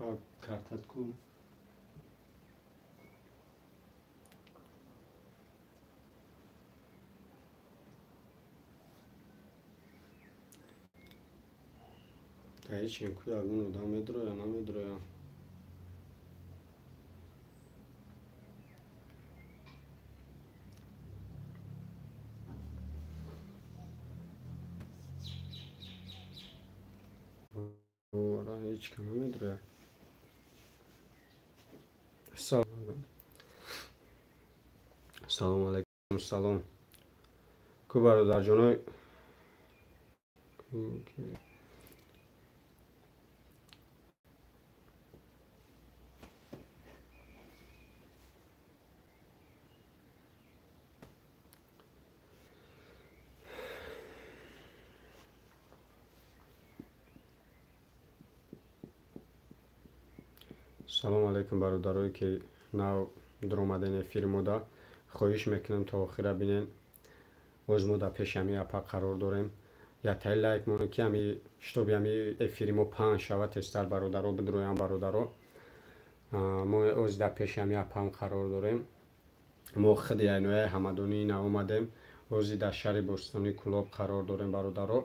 Апа, картат ку. Ҳеҷ ку ягон одам медроя, намедроя. Ора ҳеҷ ка намедроя. Салом алайкум, салом. Ку бародарҷоной. Салом алайкум бародарое ки нав дуромаден эфири мода. Хоҳиш мекунам то охира бинен. Боз мо дар пеши ҳами апа қарор дорем. Ятаи лайк монед ки ҳами шитоби ҳами эфири мо паҳн шавад, тезтар бародаро бидроянд бародаро. Мо оз дар пеши ҳами апаам қарор дорем. Мо худи айнояи ҳамадонии нав омадем. Ози дар шаҳри Бостонии Кӯлоб қарор дорем бародаро.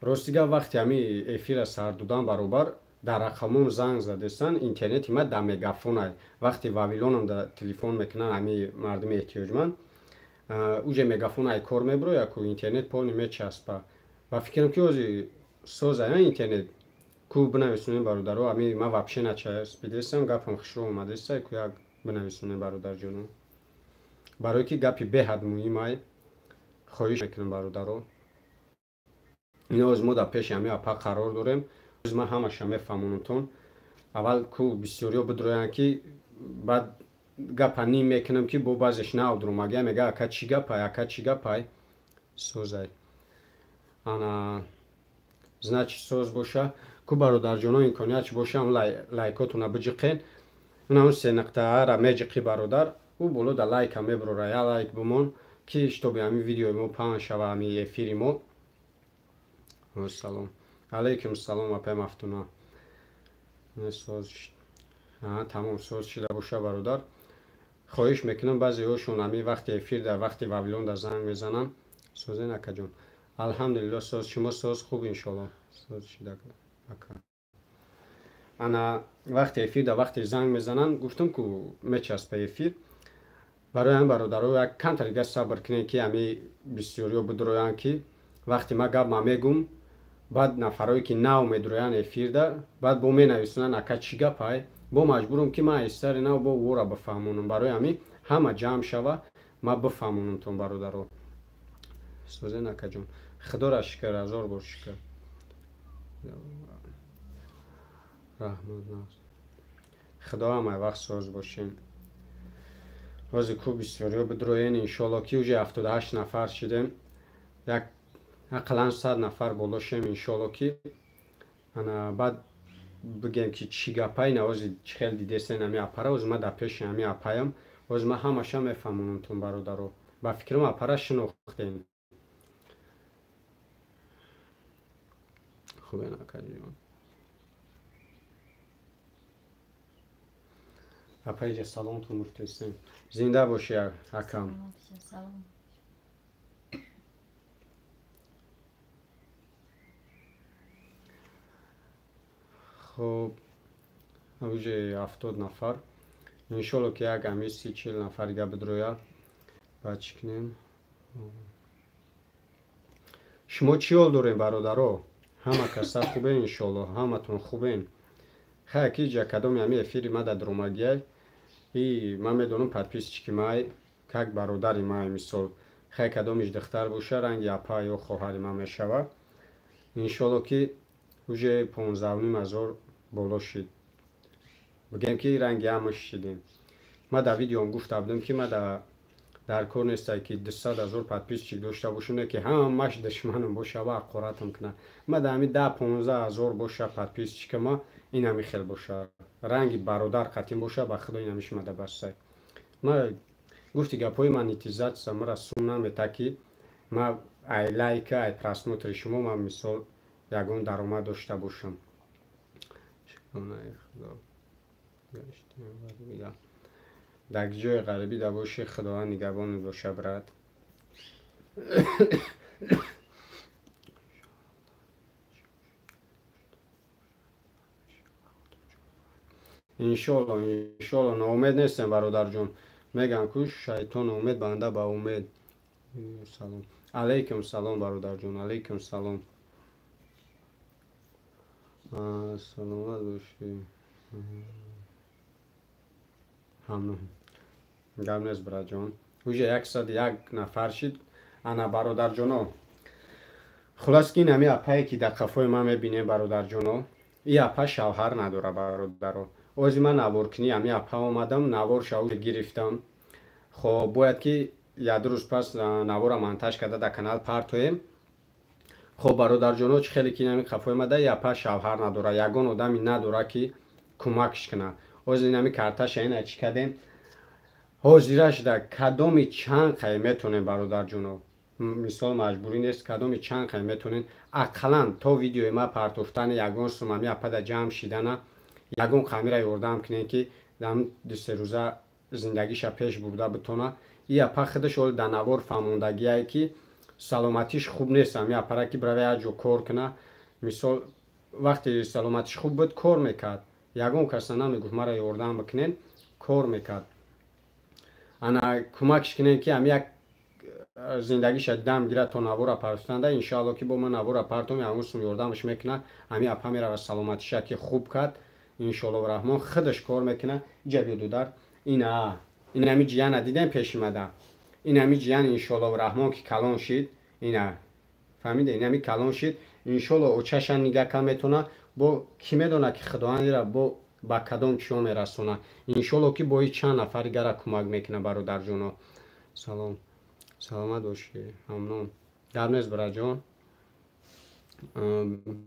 Ростига вақти ҳами эфира сар додан баробар дар рақамон занг задестан, интернети ма дар мегафонай. Вақти Вавилонам да телефон мекунан ҳами мардуми эҳтиёҷманд, уже мегафон ай кор меброя ку интернет полни мечаспа. Ва фикрам ки ози соза интернет ку бинависонем бародаро, ҳами ма вообще начаспидестам, гапам хушро омадеста, ку як бинависонем бародарҷоно. Барое ки гапи беҳад муҳимай, хоҳиш мекунам бародаро. Ино оз мо дар пеши ҳами апа қарор дорем. Оз ман ҳамаша мефаҳмонамтон. Аввал ку бисёриҳо бидроянд ки баъд гапа ним мекунам ки бо баъзеш нав дуромагия мега ака чӣ гапай, ака чӣ гапай. Созай. Ана значит соз боша. Ку бародарҷоно имконият чи боша, он лайкотона биҷиқен. Унам се нуқтаара меҷиқи бародар, ӯ боло да лайка меброра, я лайк бимон ки шитоби ҳами видеои мо паҳн шава, ҳами эфири мо. Салом алайкум, салом апай Мафтуна. Тамом соз шида боша бародар. Хоҳиш мекунам баъзеҳошон ҳами вақти эфир дар вақти Вавилон дар занг мезананд. Созен акаҷон. Алҳамдулилло соз, шумо соз хуб иншолло. Соз шида ака. Ана вақти эфир дар вақти занг мезананд, гуфтам ку мечаспа эфир. Барои ҳам бародаро як камтар дига сабр кунед ки ҳами бисёриҳо бидроянд ки вақти ма гап ма мегум, баъд нафарое ки нав медроянд эфирда, баъд бо менависонанд ака чӣ гапай, бо маҷбурам ки ман айстари нав бо вора бифаҳмонам. Барои ҳами ҳама ҷамъ шава, ма бифаҳмонамтон бародаро. Созен акаҷон. Худоро шукр, ҳазор бор шукр. Раҳмат. Худо ҳамаи вақт соз бошем. Ҳозир ку бисёриҳо бидроен иншолло ки уже 78 нафар шидем. Як ақаллан 100 нафар боло шем иншолло ки ана баъд бигем ки чӣ гапай, на ҳозир чӣ хел дидесен ҳами апара, ҳозир ма дар пеши ҳами апаям, ҳозир ма ҳамаша мефаҳмонамтон бародаро. Ба фикрам апара шинохтем. Хубен акаҷон. Апа иҷа саломтон гуфтесем. Зинда бошӣ акам. Салом. Хуб, уже 70 нафар. Иншолло ки як ҳами 30-40 нафар дига бидроя. Баъд чӣ кунем? Шумо чӣ ҳол дорем бародаро? Ҳама каса хубен иншолло, ҳаматон хубен. Хай ки ҷа кадоми ҳами эфири ма дар дуромагиай, и ман медонам подписчики май, как бародари май мисол. Хай кадомиш духтар боша, ранги апа ё хоҳари ман мешава. Иншолло ки уже 15,5 ҳазор боло шид. Бигем ки ранги ҳамаш шидем. Ма дар видеом гуфта будам ки ма дар кор нестай ки 200 ҳазор подписчик дошта бошам, не ки ҳамаш душманам боша ва ҳақоратам кунад. Ма дар ҳами 10-15 ҳазор боша подписчика ма, ин ҳами хел боша. Ранги бародар қатин боша, ба худо ин ҳамиш ма да бастай. Ма гуфти гапҳои монетизатсия мара сум намета ки ма ай лайка, ай просмотри шумо ма мисол ягон даромад дошта бошам. Дар ҷои ғарибӣ да бошӣ, Худованд нигаҳбонат боша, брат. Иншоалло, иншоалло, ноумед нестем, бародарҷон. Мегам ку шайтон умед, банда ба умед. Салом алейкум, салом, бародарҷон, алейкум салом. Саломат бошӣ. Ҳамнун гап нест, братҷон. Уже 101 нафар шид. Ана, бародарҷоно, хулас ки ин ҳами апае ки дар қафои ман мебинем, бародарҷоно, и апа шавҳар надора, бародаро. Ози ман наворкунӣ ҳами апа омадам, навор шав гирифтам. Хоб, бояд ки як ду рӯз пас навора монтаж карда дар канал партоем. Хоб, бародарҷоно, чӣ хеле ки ин ҳами қафои мада, и апа шавҳар надора, ягон одаме надора ки кӯмакш кунад. Ози ин ҳами карташа ина чӣ кардем, ҳозира шуда кадоми чанд қай метонем, бародарҷоно, мисол маҷбурӣ нест, кадоми чанд қай метонем, ақаллан то видеои ма партофтани ягон сум ҳами апада ҷамъ шидана, ягон қамира ёрдам кунем, ки дар 2-се рӯза зиндагиша пеш бурда битона. И апа худаш оли дар навор фаҳмондагие ки саломатиш хуб нест, ҳами апара ки бирава як ҷо кор куна. Мисол, вақте саломатиш хуб буд, кор мекард, ягон каса намегуфт мара ёрдам бикунен, кор мекард. Ана, кӯмакш кунем, ки ҳами як зиндагиша дам гирад то навора партофтанда. Иншоалло ки бо ман навора партом, ягон сум ёрдамаш мекунад. Ҳами апа мерава, саломатиша ки хуб кард, иншоалло раҳмон худаш кор мекунад. Иҷа биё, дудар. Ина, ин ҳами ҷияна дидем пешимада, ин ҳами ҷиян, иншоалло раҳмон, ки калон шид, ина фаҳмиде, ин ҳами калон шид, иншоалло очаша нигаҳ кар метона. Бо кӣ медонад, ки Худованд ира бо ба кадом чиё мерасонад. Иншоалло ки бо чанд нафари гара кӯмак мекунад, бародарҷоно. Салом, саломат бошӣ, ҳамнон. Гап нест, бираҷон,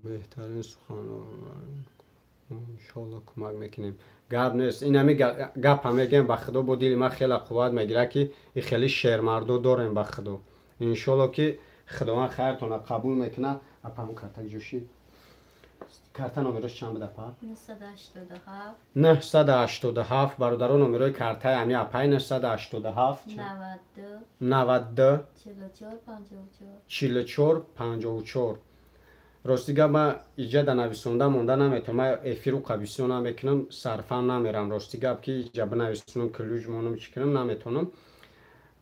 беҳтарин сухан. Иншоалло кӯмак мекунем, гап нест. Ин ҳами гапа мегӯем, ба Худо, бо дили ман хеле қувват мегирад, ки и хеле шермардо дорем, ба Худо. Иншоалло ки Худованд хайртона қабул мекунад. Апамон карта ҷӯшид, карта номерош чанд буд, апа? 987. 987, бародаро, номерои картаи ҳами апай 987 92 92 44 54. 44 54. Рости гап, ман иҷа да нависонда монда наметавонам, ман эфиру қабисиё намекунам, сарфам намерам. Рости гап, ки иҷа бинависонам, ключ монам, чӣ кунам, наметавонам.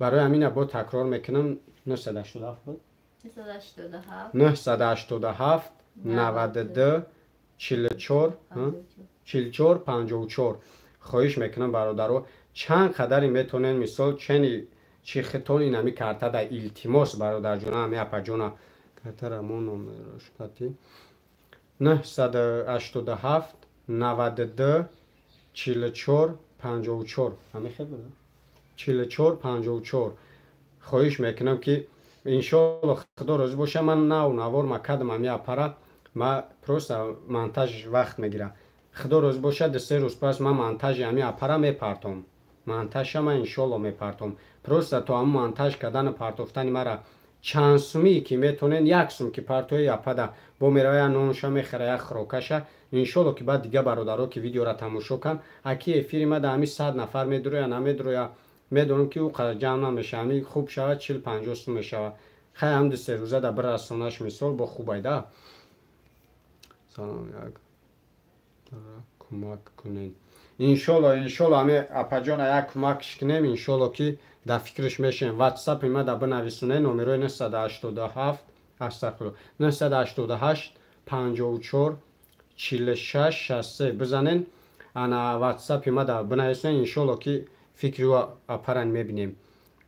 Барои ҳамина бо такрор мекунам: 987 буд? 987. 987 92 44 44 54. Хоҳиш мекунам, бародаро, чанд қадаре метонен, мисол, чени чи хитон инами карта да, илтимос, бародарҷона, ами апаҷона, картара мо номерош кати 987 92 44 54, ҳами хел буда, 44 54. Хоҳиш мекунам, ки иншоалло Худо розӣ боша, ман нав навор ма кардам ами апара, ма просто монтаж вақт мегирам. Худо розӣ бошад, 2-се рӯз пас ман монтажи ами апара мепартом, монтажша ман иншоалло мепартом. Просто то ҳамн монтаж кардану партофтани мара чанд сумие ки метонен, як сум ки партои апада бо мерава, як нонша мехара, як хӯрокаша. Иншоалло ки баъд дига бародаро ки видеора тамошо кан, аки эфири ма да ҳами 100 нафар медуроя, намедуроя, медонам ки ӯ қадар ҷамъ намеша, ҳами хуб шавад, 40-50 сум мешавад. Хай, ҳам 2-се рӯза да бирасонаш, мисол, бо хубайда. Салом, як кӯмак кунед. Иншолло, иншолло, ҳами апаҷона як кӯмакш кунем, иншолло ки дар фикраш мешем. Ватсапи ма да бинависоне номерои 987, астағфирулло, 988 54 46 63 бизанен. Ана, ватсапи ма да бинависонен, иншолло ки фикри апаран мебинем.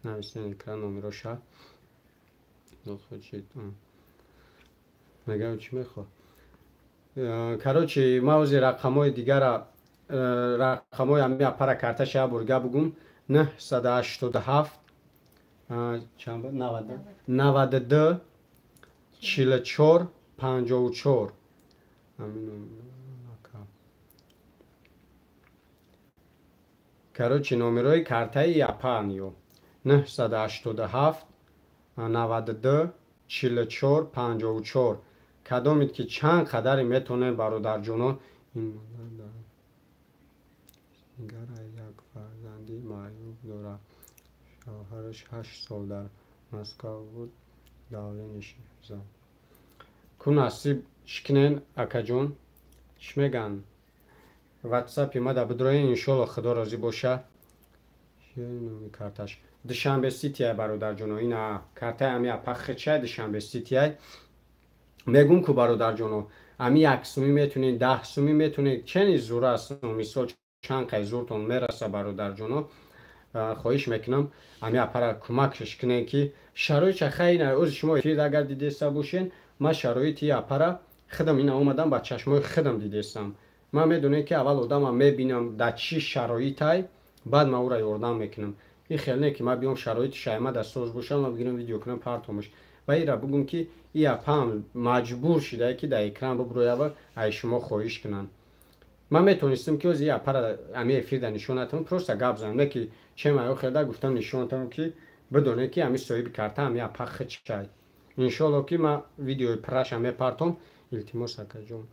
Нависен экран номероша. Мегам, чӣ мехоҳ? Короче, ма ози рақамҳои дигара, рақамҳои ҳами апара карташа як бор гап бугум: 987 чанд, 92 44 54. Короче, номерои картаи апаниё 987 92 44 54. Кадомед ки чанд қадаре метонед бародарҷоно. Ин модар дар як фарзанди маъюб дорад. Шавҳараш 8 сол дар Москва буд, давлениш зад. Ку насиб шикнен акаҷон, чӣ меган? Ватсапи ма да бидроен, иншолло худо розӣ боша. Номи карташ Душанбе Ситиай бародарҷоно. Ина картаи ами апа хичай Душанбе Ситиай. Мегум ку бародарҷоно, ами 1 сумӣ метунед, 10 сумӣ метунед, чени зур аст, мисол чанд қай зуртон мераса бародарҷоно. Хоҳиш мекунам ами апара кӯмакш кунед ки шароитша хай на оз шумо эфир агар дидеста бошен, ман шароити апара худам ина омадам ба чашмои худам дидестам. Ман медонем ки аввал одама мебинам дар чӣ шароитай, баъд ман ӯра ёрдам мекунам. Ин хел не ки ман биём шароити шайма дар соз бошам, ман бигирам видео кунам партомаш. Ва ира бугум ки и апаам маҷбур шидае ки дар экран буброява ай шумо хоҳиш кунанд. Ман метонистам ки оз и апара ами эфир да нишон натам, просто гап занам, не ки чем аё хелда гуфтам нишон натам ки бидонед ки ами соҳиби карта ами апа хичай. Иншолло ки ман видеои праша мепартом. Илтимос акаҷон,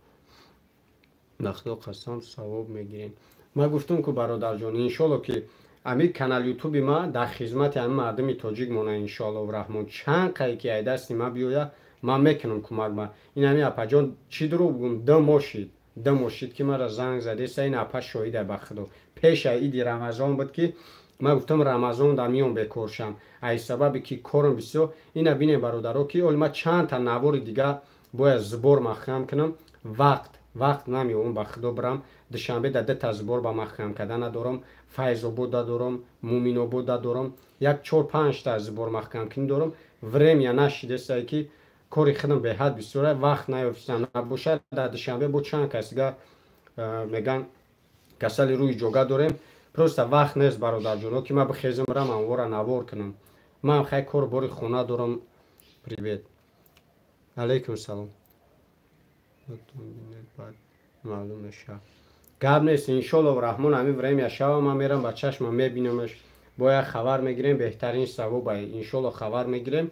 ба худо қасам савоб мегирем. Ман гуфтам ку бародарҷон, иншолло ки ами канал ютуби ма дар хизмати ами мардуми тоҷик мона иншоаллоҳу раҳмон. Чанд қай ки ай дасти ма биёя, ман мекунам кӯмак ма. Ин ами апаҷон чӣ дурӯғ бугум, ду моҳ шид ки мара занг задеста. Ин апа шоҳида ба худо. Пеша иди Рамазон буд ки ман гуфтам Рамазон дар миён бекор шам. Ай сабаби ки корам бисёр. Ина бинем бародаро ки оли ма чандта навори дига бояд збор махкам кунам. Вақт намеёбам ба худо бирам. Душанбе да 2 та збор ба махкам карда надорам. Файзобода дорам, Муминобода дорам. Як 4-5 та збор махкам кунӣ дорам. Время нашидестай ки кори худам беҳад бисёра, вақт наёфтам набошад. Дар Душанбе бо чанд кас дига меган касали рӯи ҷога дорем. Просто вақт нест бародарҷоно ки ман бихезам бирам анвора навор кунам. Ман хай кор бори хона дорам. Привет. Алейкум салом. Маълум мешавад. Гап нест, иншоллоҳ раҳмон ҳамин время шава ман мерам ба чашмам мебинамаш. Бояд хабар мегирем, беҳтарин савоба иншоллоҳ хабар мегирем.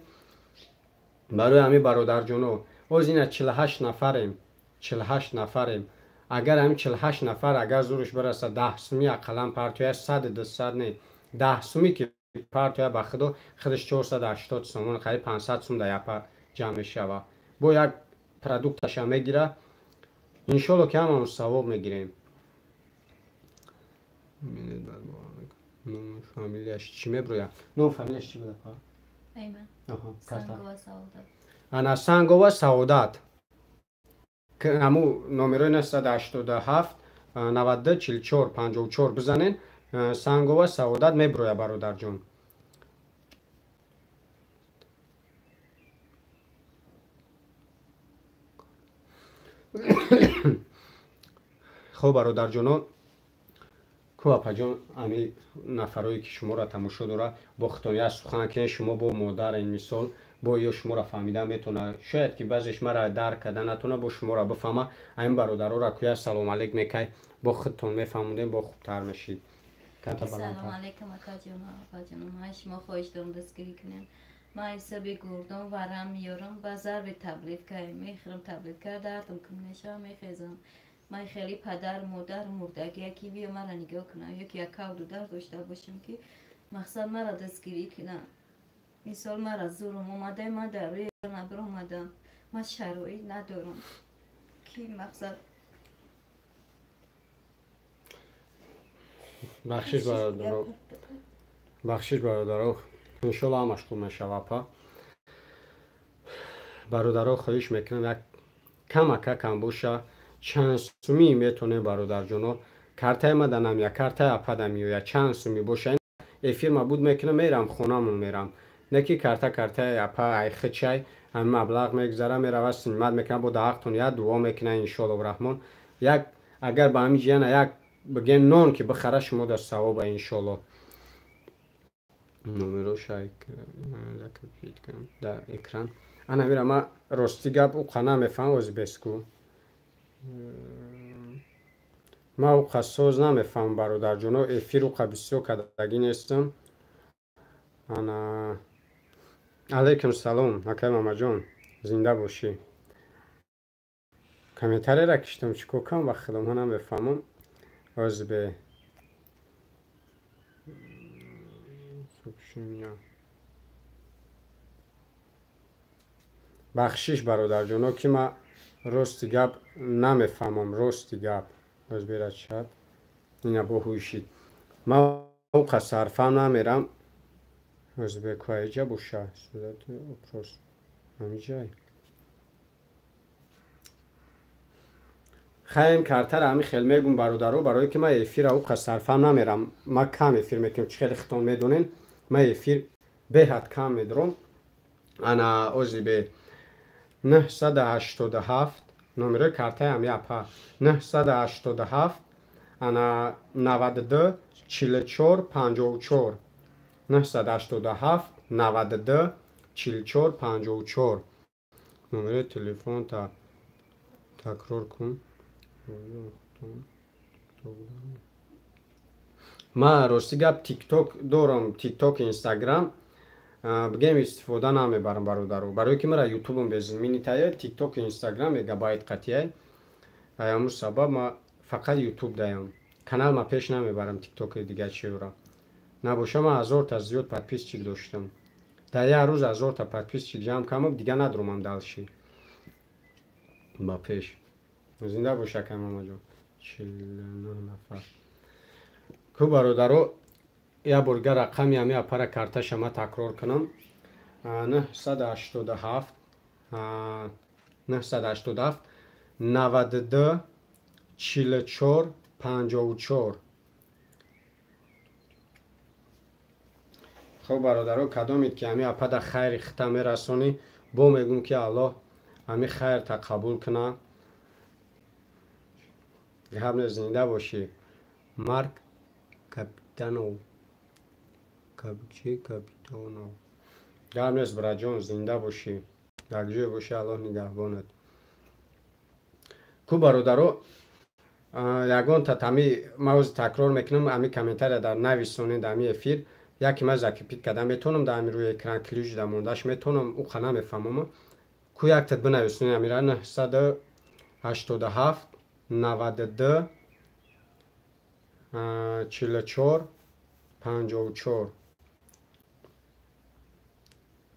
Барои ҳамин бародарҷоно, оз ина 48 нафарем, 48 нафарем. Агар ҳамин 48 нафар агар зурш бираса 10 сумӣ ақаллан партоя, 100 200 не, 10 сумӣ ки партоя ба худо худаш 480 сомон, қариб 500 сум дар япа ҷамъ мешава. Бо як продукташа мегира, иншолло ки ҳамамон савоб мегирем. Номи фамилияш чӣ меброя? Номи фамилияш чӣ буда? Айман. Сангова Саодат. Ана Сангова Саодат. Ҳаму номерои 987 92 44 54 бизанен. Сангова Саодат меброя бародарҷон. Хоб бародарҷоно, ку апаҷон, ами нафарое ки шуморо тамошо дора, бо худтон як сухан кунед, шумо бо модар ин мисол, бо ё шуморо фаҳмида метавона. Шояд ки баъзеш мара дарк карда натавона, бо шуморо бифаҳма. Ҳамин бародароро ку як салом алейк мекай, бо худтон мефаҳмондем, бо хубтар мешид. Салом алейкум акаҷоно, апаҷоно. Ман шумо хоҳиш дорам дастгирӣ кунем. Ман ҳисоби гурдон варам меёрам, ба зарби таблетка мехӯрам, таблетка дардам кун мешавам, мехезам. Ман хеле падар, модар мурдагӣ, яке биё мара нигоҳ кунам, ёки як кавду дар дошта бошам ки мақсад мара дастгирӣ кунам. Мисол мара зурум омада, ман дар рӯи набаромадам, ман шароит надорам ки мақсад. Бахшиш бародаро, бахшиш бародаро, иншолло ҳамаш хуб мешава апа. Бародаро хоҳиш мекунам як камака кам боша, чанд сумӣ метонем бародарҷоно. Картаи ма да намея, картаи апа да меоя, чанд сумӣ боша. Эфир ма буд мекунам, мерам хонамон мерам. Не ки картаи апа ай хичай, ҳамин маблағ мегузара, мерава синимат мекунам, бо даҳақтон як дуо мекунам иншоллоҳ раҳмон. Як агар ба ҳамин ҷияна як бигем нон ки бихара, шумо дар савоба иншоллоҳ. Номероша закрепить кунам дар экран. Ана мира ма рости гап уқа намефаҳмам, ози беску. Ма уқа соз намефаҳмам бародарҷоно, эфир уқа бисёр кардагӣ нестам. Ана алейкум салом, акай Мамаҷон, зинда бошӣ. Комментарияра киштам чӣ кор кам, ба худам ҳа намефаҳмам. Оз бе бахшиш бародарҷоно, ки ма рости гап намефаҳмам, рости гап. Оз бера чат ина бо ҳуйшид. Ма оқа сарфам намерам. Оз бе куаиҷа боша. Сурати опрос. Ҳамиҷай. Хаем картара ҳами хел мегум бародаро, барое ки ма эфира оқа сарфам намерам. Ма кам эфир мекунам, чӣ хеле хитон медонен. Ма эфир беҳад кам медорам. Ана ози бе 987 номерои картаи ҳами апа 987 ана 92 44 54 987 92 44 54 номерои телефон та такрор кун. Ма рости гап тикток дорам, тикток, инстаграм бигем истифода намебарам бародаро, барое ки мара ютубам безминитая, тикток, инстаграм мегабайт қатияй. Аяму сабаб ма фақат ютуб даям. Канал ма пеш намебарам тиктоки дига чиёра. Набоша ма 1000 та зиёд подписчик доштам. Дар як рӯз 1000 та подписчик ҷамъ кардам, дига надромам далши. Ба пеш. Зинда бош акай Мамаҷон. 49 нафар. Ку бародаро, як бор дигар рақами ҳами апара карташа ма такрор кунам. 987 987 92 44 54. Хоб бародаро, кадомед ки ҳами апада хайри хита мерасонӣ, бо мегӯм ки Аллоҳ ҳами хайрта қабул куна. Гап не, зинда бошӣ. Марк Капитанов. Чи Капитанов. Гап нест, браҷон, зинда бошӣ. Дар ҷое бошӣ, Аллоҳ нигаҳбонат. Ку бародаро, ягон та тами мавзи такрор мекунам, ами комментария дар нависонед ами эфир. Яке ман закрепить карда метавонам дар ами рӯи экран ключ да мондаш метавонам, уқа намефаҳмам. Ку яктат бинависонед амира 987 92 44 54.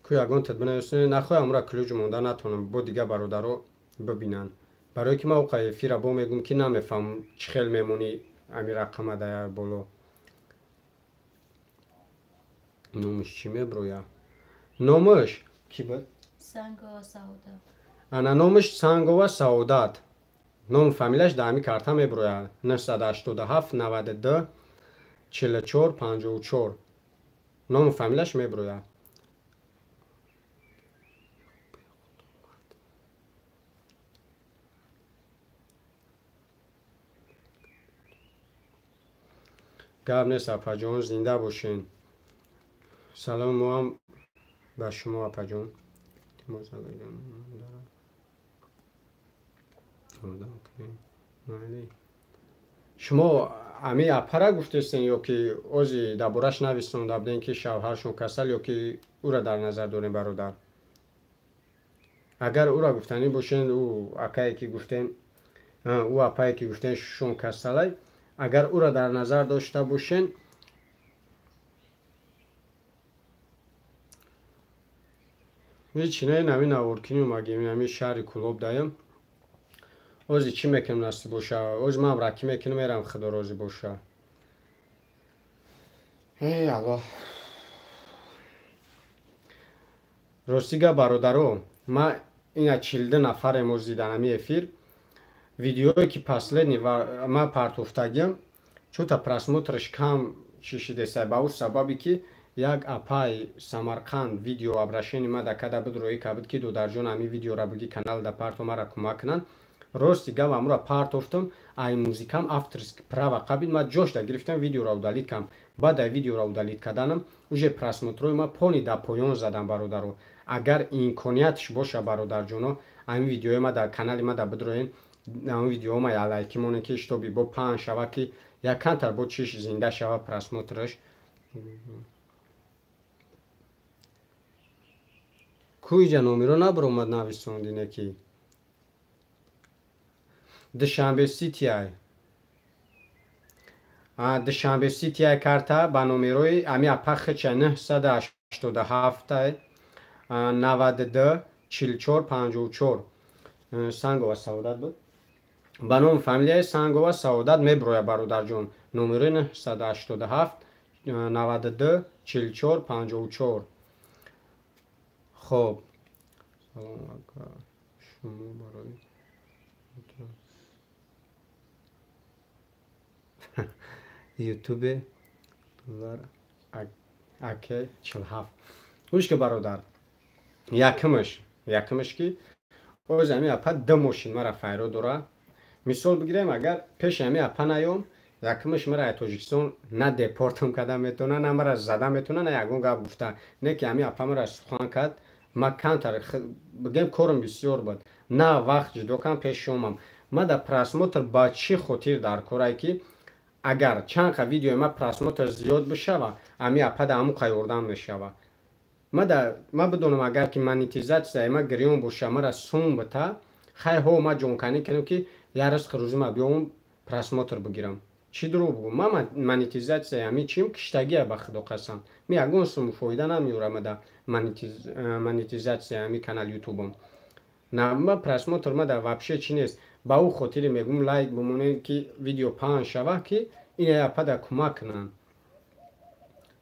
Ку ягон тат бинависонед, нахоҳ амра ключ монда натонам, бо дига бародаро бибинанд. Барое ки ман уқа эфира бо мегӯм ки намефаҳмам чӣ хел мемонӣ ами рақама дар боло. Номаш чӣ меброя? Номаш ки буд? Сангова Саодат. Ана номаш Сангова Саодат. Ному фамилияш дар ҳами карта меброяд. 987 92 44 54. Ному фамилияш меброяд. Гап нест, апаҷон, зинда бошен. Салом моам ба шумо, апаҷон. Шумо ами апара гуфтестен ё ки ози дар бораш нависонда будем ки шавҳаршон касал, ё ки ӯра дар назар дорем, бародар? Агар ӯра гуфтанӣ бошен, ӯ акае ки гуфтем, ӯ апае ки гуфтем шон касалай, агар ӯра дар назар дошта бошен, ҳеҷ не, нами наворкини омагем, ами шаҳри Кулоб даем. Ози чӣ мекунем насиб боша? Ози ман ракӣ мекунам, мерам, худо розӣ боша. Эй Аллоҳ. Рости гап бародаро, ма ина 42 нафарем ози дар ҳами эфир. Видеое ки последний ма партофтагиам, чӯта просмотраш кам чишидеса, ба ӯ сабабе ки як апай Самарқанд видео обращение ма да када буд, роӣ кабуд ки додарҷон, ҳами видеора буги канал да парто, мара кӯмак кунанд. Рости гап, амура партофтам, ай музикам авторский права қабид, ма ҷошда гирифтам, видеоро удалить кардам. Баъд ай видеоро удалить карданам уже просмотрои ма пони да поён задам. Бародаро, агар имкониятш боша, бародарҷоно, ҳамин видеои ма дар канали ма да бидроен, ҳамин видеома ма лайки монем, ки чтобы бо паҳн шава, ки якантар бо чиш зинда шава просмотраш. Ку иҷа номеро набаромад, нависондине ки Душанбе Ситиай. Душанбе Ситиай карта ба номерои ами апа хича 987 92 44 54. Сангова Саодат буд. Ба номи фамилияи Сангова Саодат меброя бародарҷон. Номерои 987 92 44 54. Хоб. Салом ака. Шумо барои Ютубе доллар аке 47. Гӯш ки бародар. Якумаш ки оз ами апа ду мошин мара файро дора. Мисол бигирем, агар пеши ами апа наём, якумаш мара Тоҷикистон на депортам карда метавона, на мара зада метавона, на ягон гап гуфта. Не ки ами апа мара сухан кард, ма камтар бигем корам бисёр буд. На вақт ҷудо кам пеши омам. Ма да просмотр ба чӣ хотир дар корае ки агар чанд қа видеои ма просмотр зиёд бишава, ами апа да аму қа ёрдам мешава. Ма бидонам агар ки монетизатсияи ма гирён боша, мара сум бита, хай ҳо ма ҷонканӣ кунам ки я ризқи рӯзӣ ма биём просмотр бигирам. Чӣ дурӯғ бугум? Ма монетизатсияи ами чим киштагия ба худо қасам. Ми ягон сум фоида намеёрам да монетизатсияи ами канал ютубам. На ма просмотр ма да вообще чӣ нест. Ба ӯ хотире мегум лайк бимонед ки видео паҳн шава ки ина апа да кӯмак кунанд.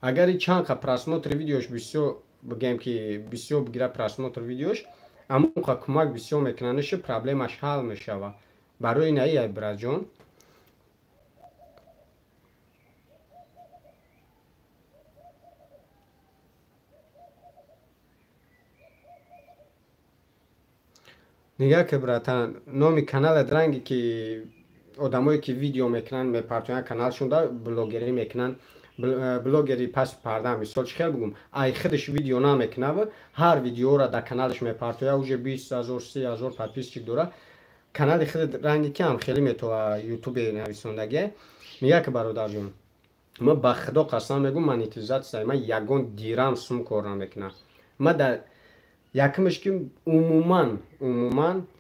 Агар и чанд қа просмотри видеош бисёр бигем ки бисёр бигира просмотр видеош, амон қа кӯмак бисёр мекунаниш проблемаш ҳал мешава. Барои наи ай братҷон. Нигаҳ ки братан, номи каналат ранге ки одамое ки видео мекунанд, мепартоянд каналшонда, блогерӣ мекунанд, блогери паси парда, мисол чӣ хел бугум, ай худаш видео намекунав, ҳар видеоро дар каналаш мепартоя, уже 20 000, 30 000 подписчик дора. Канали худ ранге ки ҳам хеле метова ютубе нависондагия. Мега ки бародарҷон, ма ба худо қасам мегум, монетизатсияи ма ягон дирам сум кор намекунад. Ма дар якумаш ки умуман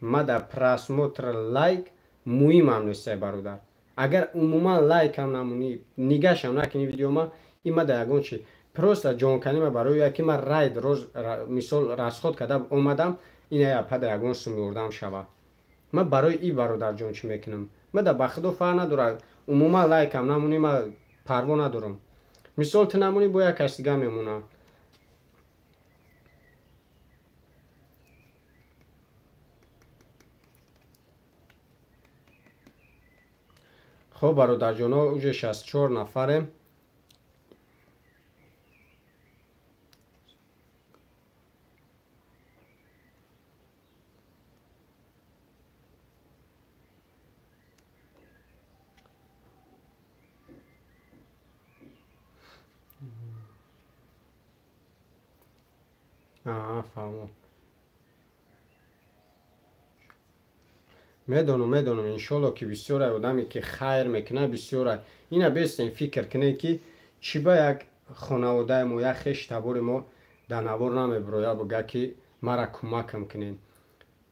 ма дар просмотр лайк муҳимам нестай бародар. Агар умуман лайкам намонӣ, нигашам накунӣ видеома, ин ма дар ягон чи просто ҷонканӣ ма барои яки ма райд роз мисол расход карда омадам, ина апа дар ягон сум ёрдам шава. Ма барои и бародарҷон чӣ мекунам? Ма дар ба худо фарқ надорад, умуман лайкам намонӣ, ма парво надорам. Мисол ту намонӣ, бо як кас дига мемонад. Хоб бародарҷоно, уже 64 нафарем. Фаҳмо. Медонам, иншолло ки бисёре одаме ки хайр мекунад, бисёре. Ина бестен фикр кунед ки чӣ ба як хонаводаи мо, як хеш табори мо дар навор намебирояд, бигӯяд ки мара кӯмакам кунед.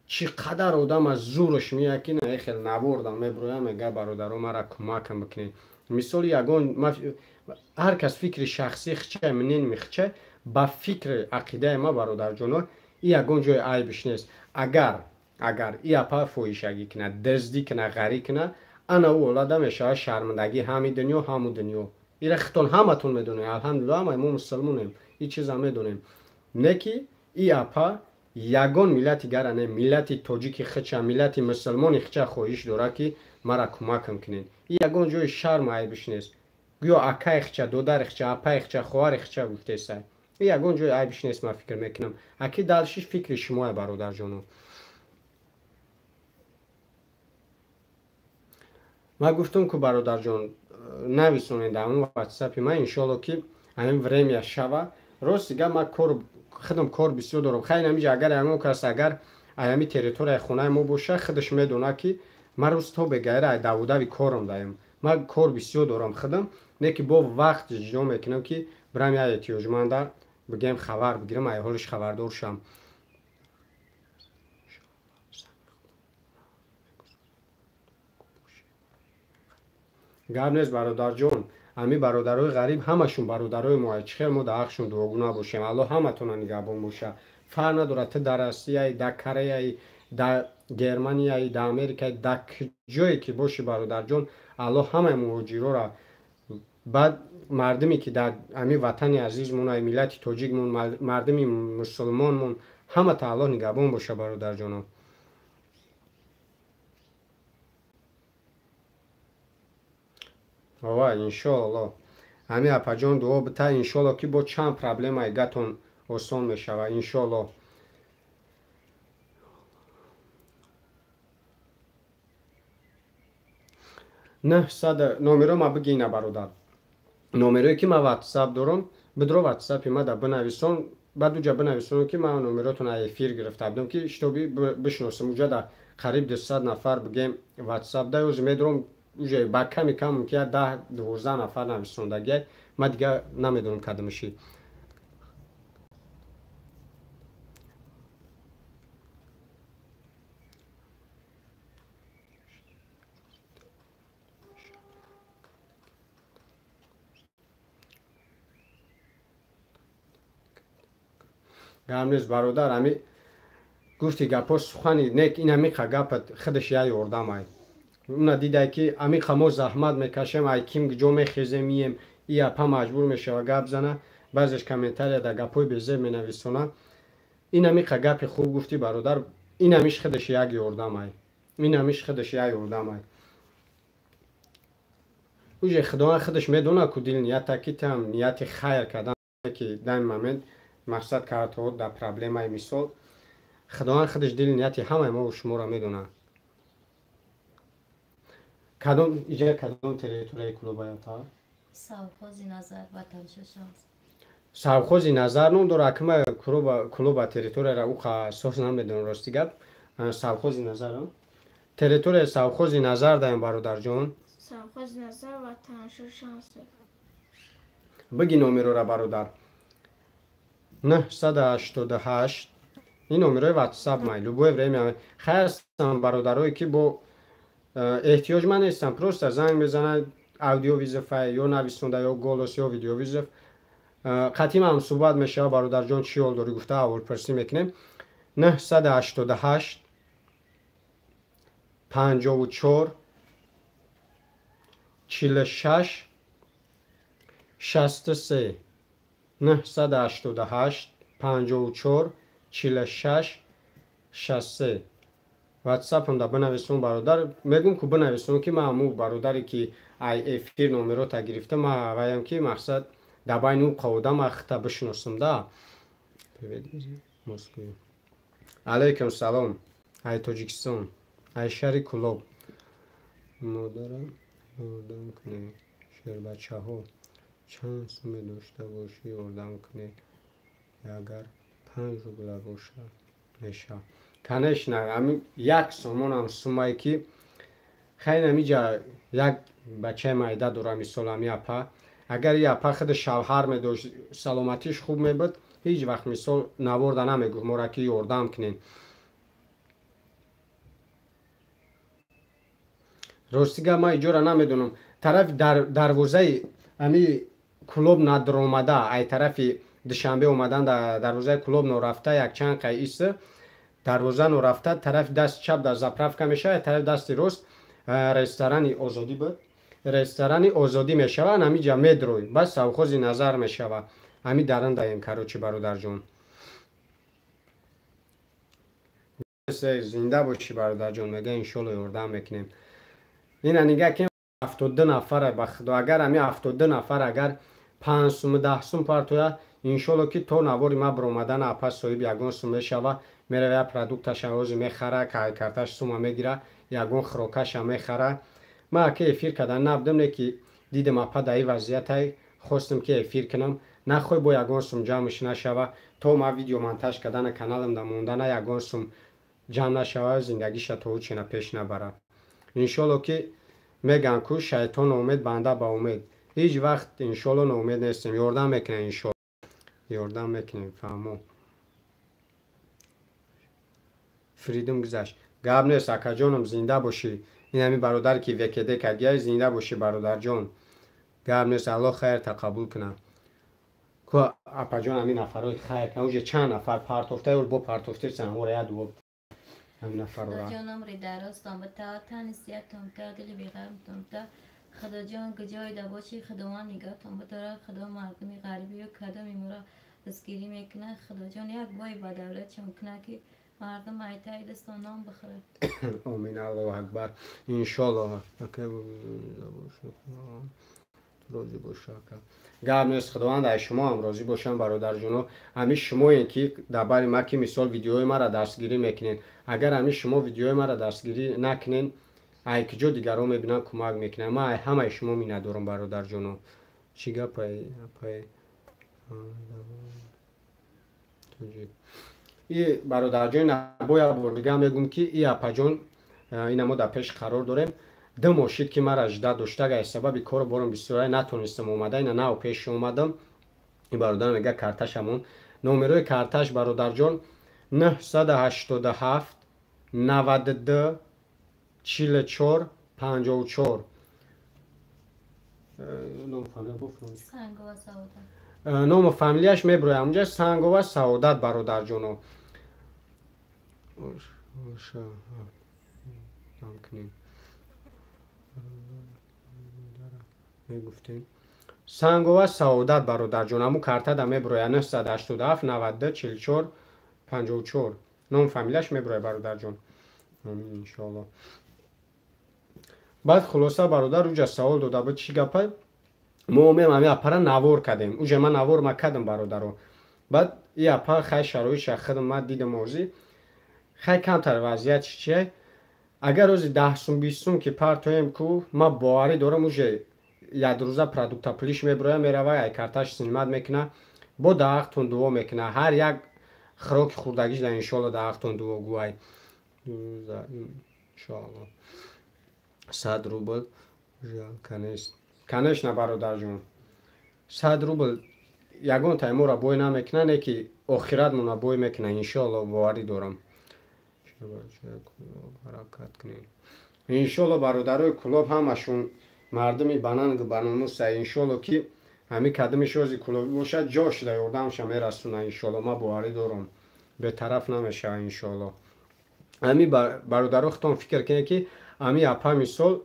Чӣ қадар одам аз зураш меяд ки на хел навор дар мебирояд, мегӯяд бародаро мара кӯмакам бикунед. Мисоли ягон ҳар кас фикри шахсӣ хича, мнен мехича, ба фикри ақидаи ма бародарҷоно, и ягон ҷои айбиш нест. Агар и апа фоҳишагӣ кунад, дуздӣ кунад, ғарӣ кунад, ана ӯ олада мешавад шармандагӣ ҳами дунё, ҳаму дунё. Ира хитон ҳаматон медонем, алҳамдулиллоҳ, ҳамаи мо мусулмонем, и чиза медонем. Не ки и апа ягон миллати гара не, миллати тоҷики хича, миллати мусулмони хича хоҳиш дорад ки мара кӯмакам кунед. И ягон ҷои шарму айбиш нест. Гӯё акаи хича, додари хича, апаи хича, хоҳари хича гуфтесай. И ягон ҷои айбиш нест, ман фикр мекунам. Аки далшиш фикри шумоя бародарҷоно. Ман гуфтам ку бародарҷон, нависонед дар он ватсапи ман, иншолло ки ҳамин время шава. Рости гап ман худам кор бисёр дорам. Хайр ҳаминҷа агар ягон кас агар аями территорияи хонаи мо боша, худаш медонад ки ман рӯз то бегайра ай давудави корам даем. Ман кор бисёр дорам худам, не ки бо вақт ҷудо мекунам ки бирам як эҳтиёҷманда бигем хабар бигирам, ай ҳолиш хабардор шам. Гап нест бародарҷон, ҳами бародарои ғариб ҳамашон бародарои мо, чӣ хел мо дар ҳақшон дуогӯ набошем. Аллоҳ ҳаматона нигаҳбон боша. Фарқ надорад ту дар Россияи, дар Кореяи, дар Германияи, дар Америкаи, дар ҷое ки бошӣ бародарҷон, Аллоҳ ҳамаи муҳоҷирора, баъд мардуме ки дар ҳами ватани азизмон, ай миллати тоҷикмон, мардуми мусулмонмон, ҳамата Аллоҳ нигаҳбон боша бародарҷоно. Ова, иншоаллоҳ. Ҳами апаҷон дуо бита, иншоаллоҳ ки бо чанд проблемаи гатон осон мешава, иншоаллоҳ. Нӯҳсад номеро ма бигина бародар. Номерое ки ма WhatsApp дорам, бидро WhatsApp-и ма да бинависон, баъд уҷа бинависон ки ма номеротон аз эфир гирифта будам ки шитоби бишносам. Уҷа да қариб 200 нафар бигем WhatsApp да, ёзи медорам уже ба ками кам мумкин 10-12 нафар нависондагиай, ма дига намедонам кадомаши. Гап нест бародар, ами гуфти гапҳо сухани нек, ин амиқа гапат худаш я ёрдамай. Уна дидай ки амиқа мо заҳмат мекашем, ай ким ҷо мехезем мием, и апа маҷбур мешава гап зана, баъзеш комментария дар гапҳои безеб менависона. Ин амиқа гапи хуб гуфти бародар, ин амиш худаш як ёрдамай. Ин амиш худаш як ёрдамай. Уже Худованд худаш медона ку дил нията ки там нияти хайр кардан ки дар ин момент мақсад картҳо дар проблемаи мисол, Худованд худаш дили нияти ҳамаи мо шуморо медонад. Кадом иҷа кадом территорияи клубаята? Совхози Назар, ватаншошанс. Совхози Назар ном дорад, акма клуба территорияра уқа сос намедонам рости гап. Совхози Назар. Территорияи Совхози Назар даем бародарҷон. Совхози Назар, ватаншошанс. Биги номерора бародар. 988 ин номерои WhatsApp май. Любое время хайр ҳастам бародарое ки бо эҳтиёҷ ман нестам, просто занг мезанад, аудиовизов ё нависонда, ё голос, ё видеовизов. Қатъи ҳам суҳбат мешава бародарҷон, чӣ ҳол дорӣ гуфта аҳволпурсӣ мекунем. 988 54 46 63 988 54 46 63 WhatsApp-ам да бинависон бародар. Мегум ку бинависон ки ман ҳамун бародаре ки ай эфир номерота гирифта, ман ваям ки мақсад дар байни ӯ қавода ман хита бишиносам да. Алайкум салом. Ай Тоҷикистон, ай шаҳри Кулоб. Модарам ёрдам кунед, шербачаҳо чанд суме дошта бошӣ ёрдам кунед, агар 5 рубла боша меша. Конечно, ами як сомонам сумае ки хайр амиҷа як бачаи майда дорам, мисол ами апа. Агар и апа худ шавҳар медошт, саломатиш хуб мебуд, ҳеҷ вақт мисол наворда намегуфт мора ки ёрдам кунед. Рости гап ман иҷора намедонам. Тарафи дарвозаи ами клуб надромада, ай тарафи Душанбе омадан дар дарвозаи клуб норафта якчанд қай ис дарвоза норафта тарафи даст чап дар заправка мешавад, тарафи дасти рост ресторани Озодӣ буд. Ресторани Озодӣ мешавад, ҳамиҷа медрой, бас Совхози Назар мешавад. Ҳами дарандаем, короче, бародарҷон. Зинда бошӣ бародарҷон, мега иншолло ёрдам мекунем. Ина нигаҳ ки 72 нафара ба Худо, агар ҳами 72 нафар агар 5 сум 10 сум партоя, иншолло ки то навори ма баромадан апа соҳиб ягон сум мешава, мерава я продукташа ози мехара, карташ сума мегира, ягон хӯрокаша мехара. Ман ака эфир кардан набудам, не ки дидам апа дар ин вазъиятай, хостам ки эфир кунам, нахоҳ бо ягон сум ҷамъш нашава, то ма видео монтаж кардана каналам да мондана ягон сум ҷамъ нашава, зиндагиша то ӯчена пеш набара. Иншолло ки меган ку шайтон ноумед, банда ба умед. Ҳеҷ вақт иншолло ноумед нестем, ёрдам мекунем иншолло. Ёрдам мекунем, фаҳмо. Фридум гузашт. Гап нест, акаҷонам, зинда бошӣ. Ин ҳами бародар ки ВКД кардия, зинда бошӣ бародарҷон. Гап нест, Аллоҳ хайрта қабул кунад. Ку апаҷон, ҳамин нафарҳои хайр кунад. Уже чанд нафар партофта, бо партофтесан, ҳамора як дуо ҳамин нафарора. Худоҷон, умри дарозтон бита, тани сиҳатон бита, дили беғамтон бита. Худоҷон, куҷоида бошӣ, Худованд нигаҳтон бидорад. Худо мардуми ғарибию кадоми моро дастгирӣ мекунад. Худоҷон, як бой ба давлатшон кунад, ки мардум айтаи дастон нон бихӯрад. Омин, Аллоҳу акбар, иншоллоҳ. Розӣ боша, ака. Гап нест, Худованд ай шумо ҳам розӣ бошам, бародарҷоно. Ҳамин шумоем, ки дар бари ма, ки мисол видеои маро дастгирӣ мекунед. Агар ҳамин шумо видеои маро дастгирӣ накунед, ай куҷо дигарон мебинанд, кӯмак мекунанд? Ман ай ҳамаи шумо миннатдорам, бародарҷоно. Чӣ гапай, апай? И бародарҷон, бо як бор дига мегӯм, ки и апаҷон, ина мо дар пеш қарор дорем. 2 моҳ шид, ки мара жда доштага, аз сабаби кору борам бисёрай натонистам омада, ина нав пеш омадам. Ин бародар мега, карташамон, номерои карташ, бародарҷон, 987 92 44 54. Ному фамилияш меброяд ҳамунҷа, Сангова Саодат, бародарҷоно. Кунем, мегуфтем Сангова Саодат, бародарҷон, ҳамун картада меброяд, 987 92 44 54, ном фамилияш меброяд, бародарҷон, иншоалло. Баъд хулоса, бародар уҷа савол дода буд, чӣ гапа. Мо омем, ҳами апара навор кардем, уҷа ман навор ма кардам, бародаро. Баъд и апа, хай, шароитша худам ма дидам, озӣ хай камтар вазъият чия. Агар рӯзи 10 сум, 20 сум ки партоем ку, ма боварӣ дорам, уже ядрӯза продукта пулиш меброя, мерава, ай карташ снимать мекуна, бо даҳақтон дуо мекуна. Ҳар як хӯроки хӯрдагиш да, иншоалло, даҳақтон дуо гӯай, иншоалло. 100 рубл жалко нест, конечно, бародарҷон. 100 рубл ягон таймора бой намекуна, не ки охиратмона бой мекуна, иншоалло, боварӣ дорам. Ҳаракат кунем, иншоалло. Бародарои Кулоб ҳамашон мардуми банангу баномуса, иншоалло, ки ҳами кадами шози кулобӣ бошад, ҷо шуда ёрдамша мерасона, иншоалло. Ман боварӣ дорам, бетараф намешава, иншоалло. Ҳами бародаро, худтон фикр кунед, ки ҳами апа, мисол,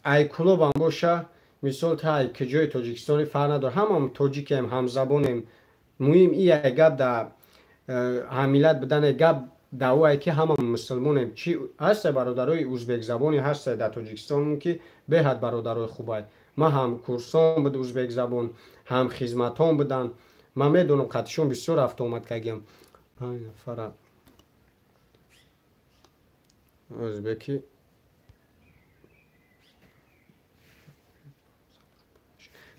ай Кулобам боша, мисол, та ай куҷои Тоҷикистони фарқ надорад, ҳамам тоҷикем, ҳамзабонем. Муҳим и ай гап да ҳаммиллат будане, гап даъвое ки ҳама мусулмонем. Чи ҳаста, бародарои узбекзабоне ҳаста дар Тоҷикистон, ки беҳад бародарои хубай. Ман ҳам курсон буд узбекзабон, ҳам хизматон буданд, ман медонам, қатишон бисёр рафтуомад кардем. Панҷ нафара ӯзбеки,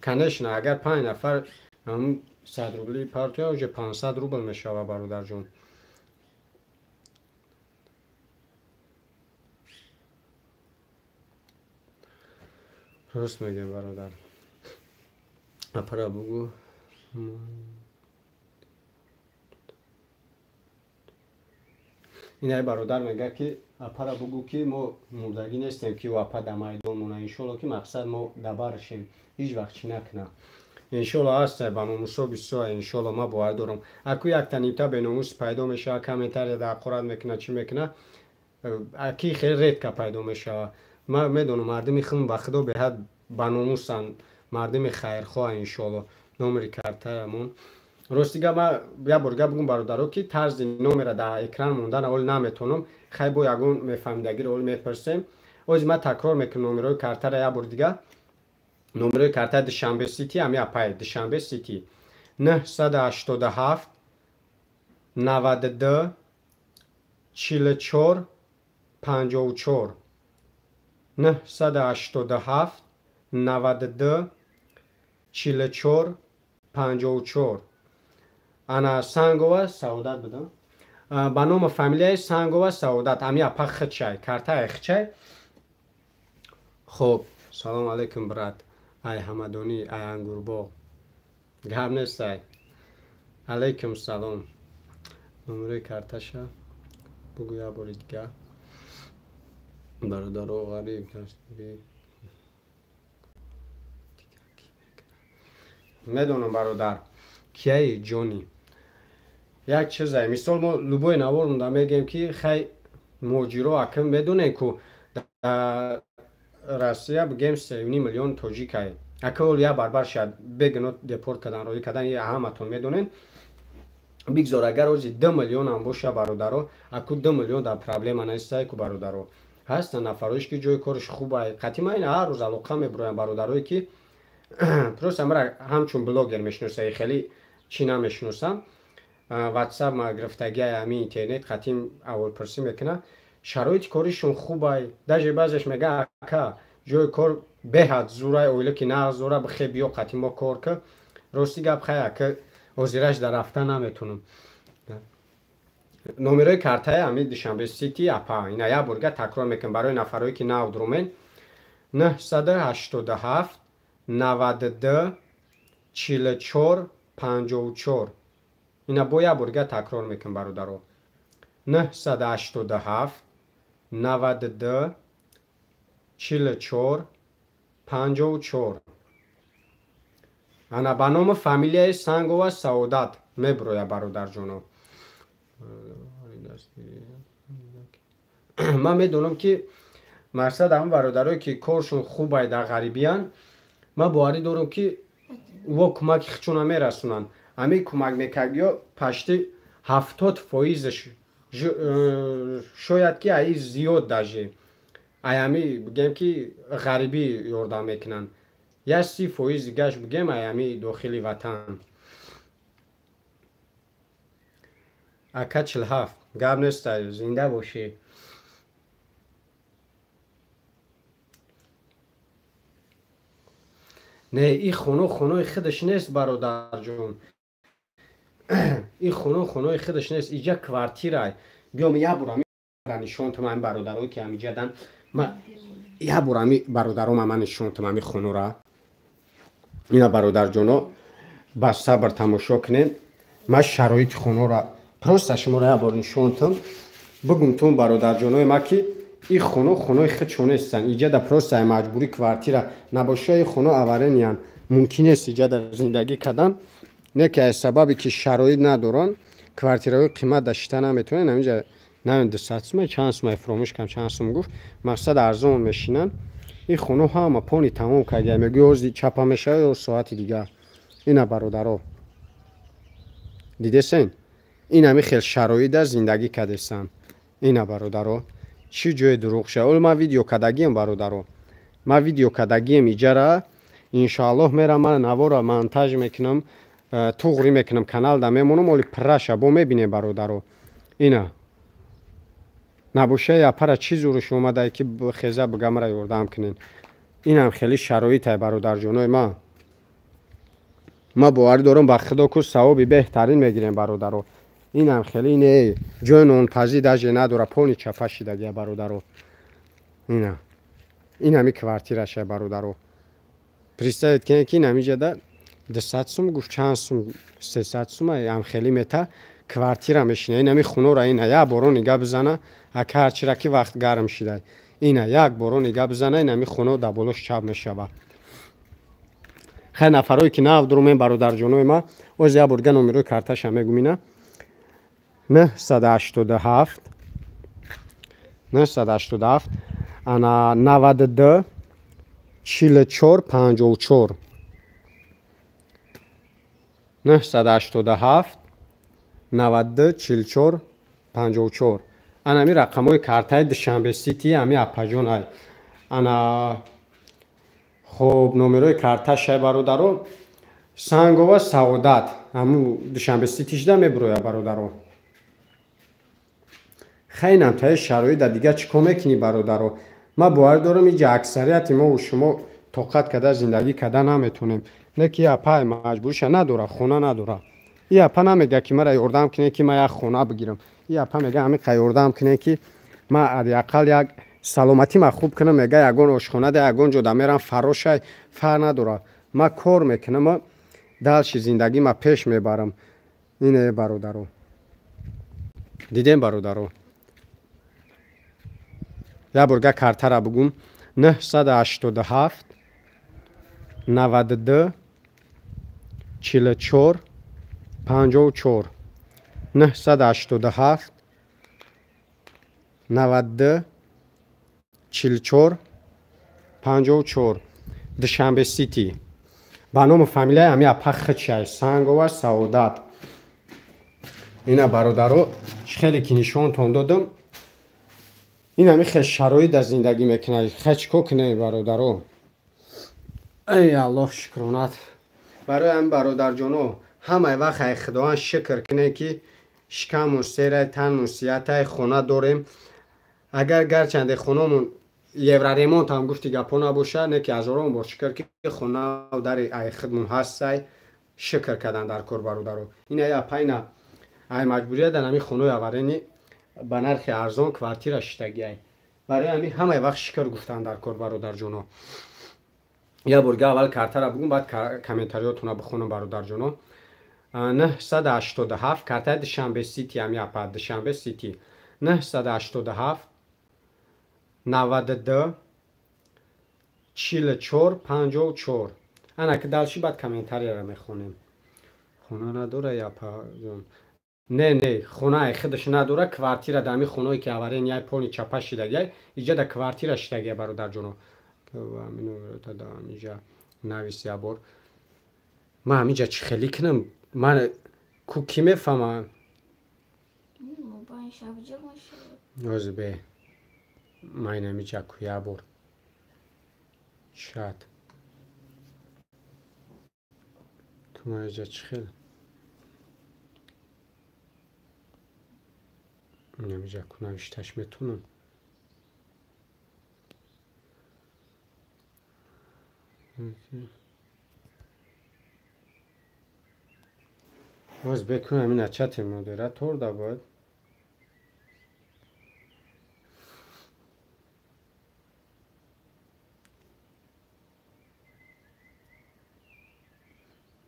конечно. Агар панҷ нафар 100 рубли партоя, уже 500 рубл мешава, бародарҷон. Рост мегӯям, бародар. Апара бугӯ. Инай бародар мегӯяд, ки апара бугӯ, ки мо мурдагӣ нестем, ки апа да майдон мона. Иншолло, ки мақсад мо дабаршем, ҳеҷ вақт чӣ накуна, иншолло. Ҳаста ба номусо бисёр, иншолло, ман бовар дорам. Аку якта нимта беномус пайдо мешава, комментария дар ҳақорат мекуна, чӣ мекуна, ки хеле редко пайдо мешава. Ман медонам, мардуми хум ба худо беҳад баномусанд, мардуми хайрхоҳ, иншолло. Номери картаамон, рости гап, ман як бор гап бигӯм, бародаро, ки тарзи номера дар экран мондан оли наметонам. Хай, бо ягон мефаҳмидагиро оли мепурсем. Ози ман такрор мекунам номерои картара як бори дига. Номерои картаи Душанбе Сити, ҳами апай, Душанбе Сити, 987 92 44 54, 987 92 44 54. Ана Сангова Саодат будам, ба номи фамилияи Сангова Саодат, ами апа хичай, картаи хичай. Хоб, салом алейкум, брат, ай Ҳамадонӣ, ай Ангурбоғ. Гап нестай, алейкум салом. Номерои карташа бугӯ як бори дига. Бародаро ғариб дастгирӣ медонам бародар кияи ҷони як чизае мисол мо любой навор монда мегӯем ки хай муҳоҷиро акм медонем ку дар Россия бигем 3,5 миллион тоҷикае ака ол як барбар шояд бегино депорт кардан роӣ кардан ҳаматон медонем бигзор агар ози 2 миллионам боша бародаро аку 2 миллион дар проблема нестае ку бародаро ҳастанд нафароиш ки ҷои кориш хубае қатъи ман ин ҳар рӯз алоқа мебуроям бародарое ки просто мара ҳамчун блогер мешиносам хеле чӣ намешиносам ватсап ма гирифтагиай ҳамин интернет қатъи аввалпурсӣ мекунад шароити коришон хубай даже баъзеш мега ака ҷои кор беҳад зурай оила ки нағз зура бихе биё қатъи мо кор ки рости гап хай ака ҳозираш дар рафта наметунам номерои картаи ҳамин Душанбе Сити апа ина як борга такрор мекунам барои нафарое ки нав дурумен 987 92 44 54 ина бо як борга такрор мекунам бародаро 987 92 44 54 ана ба номи фамилияи Сангова Саодат мебуроя бародарҷоно. Ман медонам ки мақсад ҳамн бародарое ки коршон хубай дар ғарибиян ман боварӣ дорам ки во кӯмаки худшона мерасонанд. Ҳамин кӯмак мекардиё пашти 70%-ш шояд ки аи зиёд даже ай ҳами бигем ки ғарибӣ ёрдам мекунанд. Як 30% дигаш бигем ай ҳами дохили ватан. Ака 47 гап нест, зинда бошӣ. Не, и хоно хонои худаш нест бародарҷон. И хоно хонои худаш нест, иҷа квартирай. Биём як бор ҳами нишон тум ҳами бародарое ки ҳамиҷадан. Ма як бор ҳами бародаром ман нишон тум ҳами хонора. Ина бародарҷоно ба сабр тамошо кунед. Ман шароити хонора просто шуморо як бор нишон тум. Бигум тум бародарҷонои ма ки и хоно хонои худшон нестанд. Иҷада просто маҷбурӣ квартира набоша и хоно аварениян. Мумкин нест иҷада зиндагӣ кардан. Не ки аз сабабе ки шароит надоранд, квартираҳои қимат дашта наметавонанд. Ҳаминҷа намедонам 200 сум чанд сум фуромӯш кардам чанд сум гуфт. Мақсад арзон мешинанд. Ин хоно ҳама пони тамом карда. Мегӯй ҳозир чапа мешавад ё соати дигар. Ина бародаро. Дидесен? Ин ҳами хел шароита зиндагӣ кардесанд. Ина бародаро. Чӣ ҷои дурӯғ шава? Ол ман видео кардагием бародаро. Ман видео кардагием иҷара. Иншоаллоҳ мерам ман навора монтаж мекунам, туғрӣ мекунам, каналда мемонам, оли праша бо мебинем бародаро. Ина. Набошаи апара чӣ зуриш омадае ки хеза бигамра ёрдам кунен. Инам хеле шароитае бародарҷонои ман. Ман боварӣ дорам ба худо ку савоби беҳтарин мегирем бародаро. Инам хеле не ҷои нонпазӣ даже надора, пони чапа шидагия бародаро. Ина. Ин ҳами квартираша бародаро. Представить кунед ки ин ҳамиҷада 200 сум гуфт чанд сум 300 сум ам хеле мета квартира мешина. Ин ҳами хонора ина як боро нигаҳ бизана, ака ҳарчира ки вақт гарм шида. Ина як боро нигаҳ бизана, ин ҳами хоно дар болош чап мешава. Хай нафарое ки нав дурумен бародарҷонои ма, оз як борга номерои карташа мегум ина. 987 987 ана 92 44 54 987 92 44 54 ана ҳами рақамҳои картаи Душанбе Сити ҳами апаҷон ай. Ана хоб номерои карташай бародаро Сангова Саодат ҳаму Душанбе Сити шида мебуроя бародаро. Хайнам таи шароит да дигар чӣ кор мекунӣ бародаро? Ман боварӣ дорам иҷа аксарияти мо шумо тоқат карда зиндагӣ карда наметонем. Не ки апай маҷбуриша надора, хона надора. И апа намега ки мара ёрдам кунед ки ман як хона бигирам. И апа мега ҳамин қа ёрдам кунед ки ман ҳадди як саломатӣ ма хуб кунам, мега ягон ошхона да ягон ҷо да мерам фарошай фар надора. Ман кор мекунам, далши зиндагӣ ма пеш мебарам. Ине бародаро. Дидем бародаро. Як борга картара бугум 987 92 44 54 987 92 44 54 Душанбе Сити. Ба ному фамилияи ҳами апа Хичай Сангова Саодат. Ина бародаро, хеле ки нишонтон додам, ин ҳами хел шароит дар зиндагӣ мекунад. Хе чӣ кор кунем бародаро? Эй Аллоҳ шукронат. Барои ҳами бародарҷоно ҳамаи вақт ай Худованд шукр кунем, ки шикаммон серай, танмон сиҳатай, хона дорем. Агар гарчанде хонамон евроремонт ҳам гуфти гапҳо набошад, не ки ҳазорон бор шукр, ки хона дари ай худмон ҳастай, шукр кардан дар кор бародаро. Ин ай апайна ай маҷбурият дар ҳамин хонаи аварени ба нархи арзон квартира шиштагиай. Барои ҳамин ҳамаи вақт шукр гуфтан дар кор бародарҷоно. Як борга аввал картара бугум, баъд комментариётона бихонам бародарҷоно. 987 картаи Душанбе Сити ҳами апа Душанбе Сити 987 92 44 54. Ана ки дальше баъд комментарияро мехонем. Хона надора апа ҷон? Не, не, хона худаш надора, квартира дар ҳамин хоное ки аварен яй полни чапа шидагиай, иҷа да квартира шидагиай бародарҷоно. Иҷа навис як бор. Ман ҳаминҷа чӣ хелӣ кунам? Ман ку кӣ мефаҳмам? Ози бе. Ман ҳаминҷа ку як бор. Чат. Ту ман иҷа чӣ хел? Ҳаминҷа ку навишташ метавонам. Боз бекунам ина чати модератор да бояд.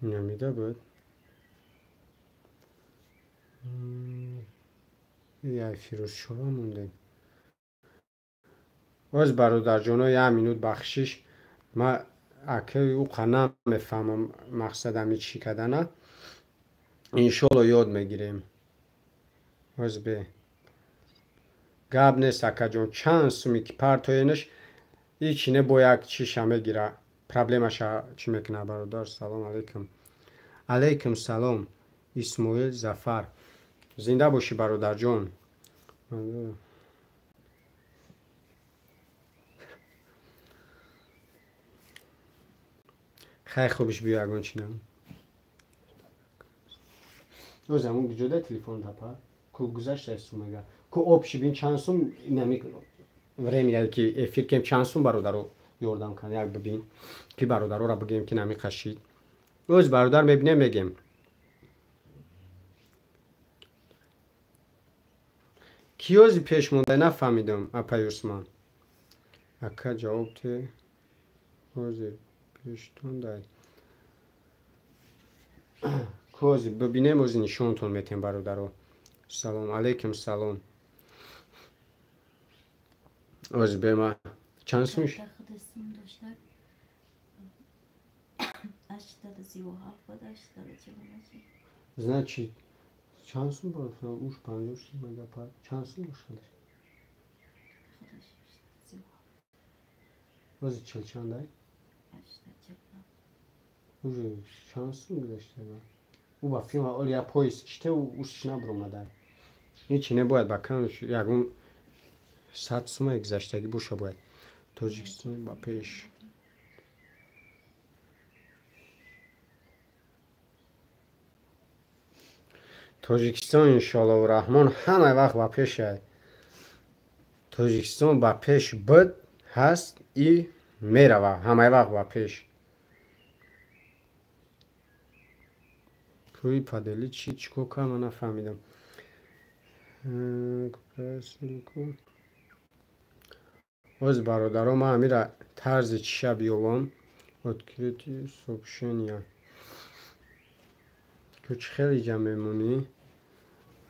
Намида бояд. Яй Фирӯзшоҳ мондем. Боз бародарҷоно як минут бахшиш. Ма акаи ӯ намефаҳмам мақсадами чӣ кардана. Иншолло ёд мегирем. Боз бе. Гап нест акаҷон, чанд суми ки партоенаш ҳичи не бо як чиша мегира. Проблемаша чӣ мекунад бародар? Салом алейкум. Алейкум салом. Исмоил Зафар. Зинда бошӣ бародарҷон. Хай хубиш биё ягон чи нам. Оз ҳамун ҷода телефон тапа. Ку гузашта сумага. Ку обши бин чанд сум инами время ки эфир кем чанд сум бародаро ёрдам кан як бибин. Ки бародарора бигем ки нами қашид. Оз бародар мебинем мегем. Киёзи пеш монда нафаҳмидам апай Усман. Ака ҷавоб те. Ози пештон дай. Кози бибинем, ози нишонтон метем бародаро. Салом алейкум салом. Ози бема чанд сум? Значит, чанд сум бародар? Уш 50 сум мегапа. Чанд сум бошад? Ози чил чандай? Уже чанд сум гузашта? Ӯ ба филм оли я поиск чите уш набуромадай. Ҳичи не бояд ба кам ягон 100 сума гузаштагӣ боша бояд. Тоҷикистон ба пеш. Тоҷикистон иншоаллоҳу раҳмон ҳамаи вақт ба пеш ай. Тоҷикистон ба пеш буд, ҳаст и мерава ҳамаи вақт ба пеш. Кӯи падели чӣ чикор кард ман нафаҳмидам. Оз бародаро ман ҳамира тарзи чиша биёвам. Открытие сообщения. Ту чӣ хеле ҷа мемонӣ?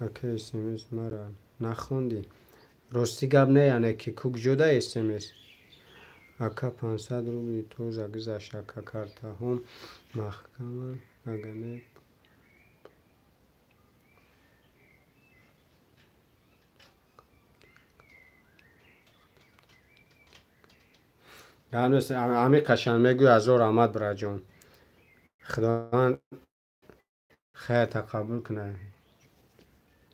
Ака смс мара нахондӣ? Рости гап не, яъне ки кук ҷода смс. Ака 500 рубли тоза гузашт, ака картаҳом маҳкама, ага не. Ами қашан мегӯй, ҳазор раҳмат, бираҷон. Худованд хайрта қабул кунад.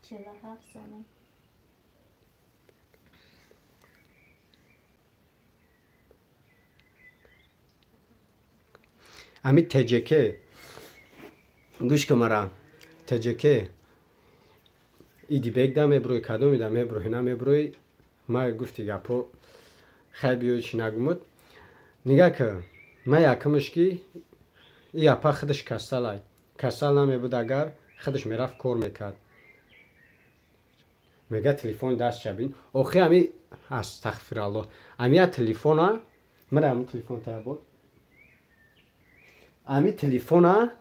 47 сомон. Ами ТЖК гӯш кун мара, ТЖК идибек да мебурӯй, кадоми да мебурӯй, намебурӯй, ма гуфти гапо хай биёй чӣ нагумуд. Нигаҳ кун, ма якумш ки и апа худаш касалай. Касал намебуд агар, худаш мерафт кор мекард. Мега телефони дастша бин. Охи ами астағфираллоҳ. Ами я телефона, мара ами телефон тая буд. Ами телефона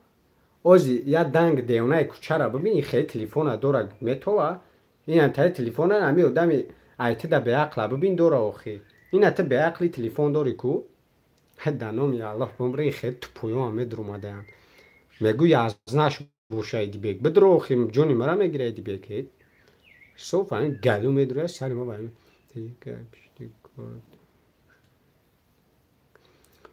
ози я данг девонаи кӯчара бибин, ин хеле телефона дора метова. Ин таи телефона ами одами айтида беақла бибин дора охи. Ин ата беақли телефон дори ку? Да номи Аллоҳ бумри, ин хеле тупоёам медуромадаям. Мегӯй азнаш боша идибек. Бидро охи, ҷони мара мегира идибек. Соф ами галу медура сари ма ба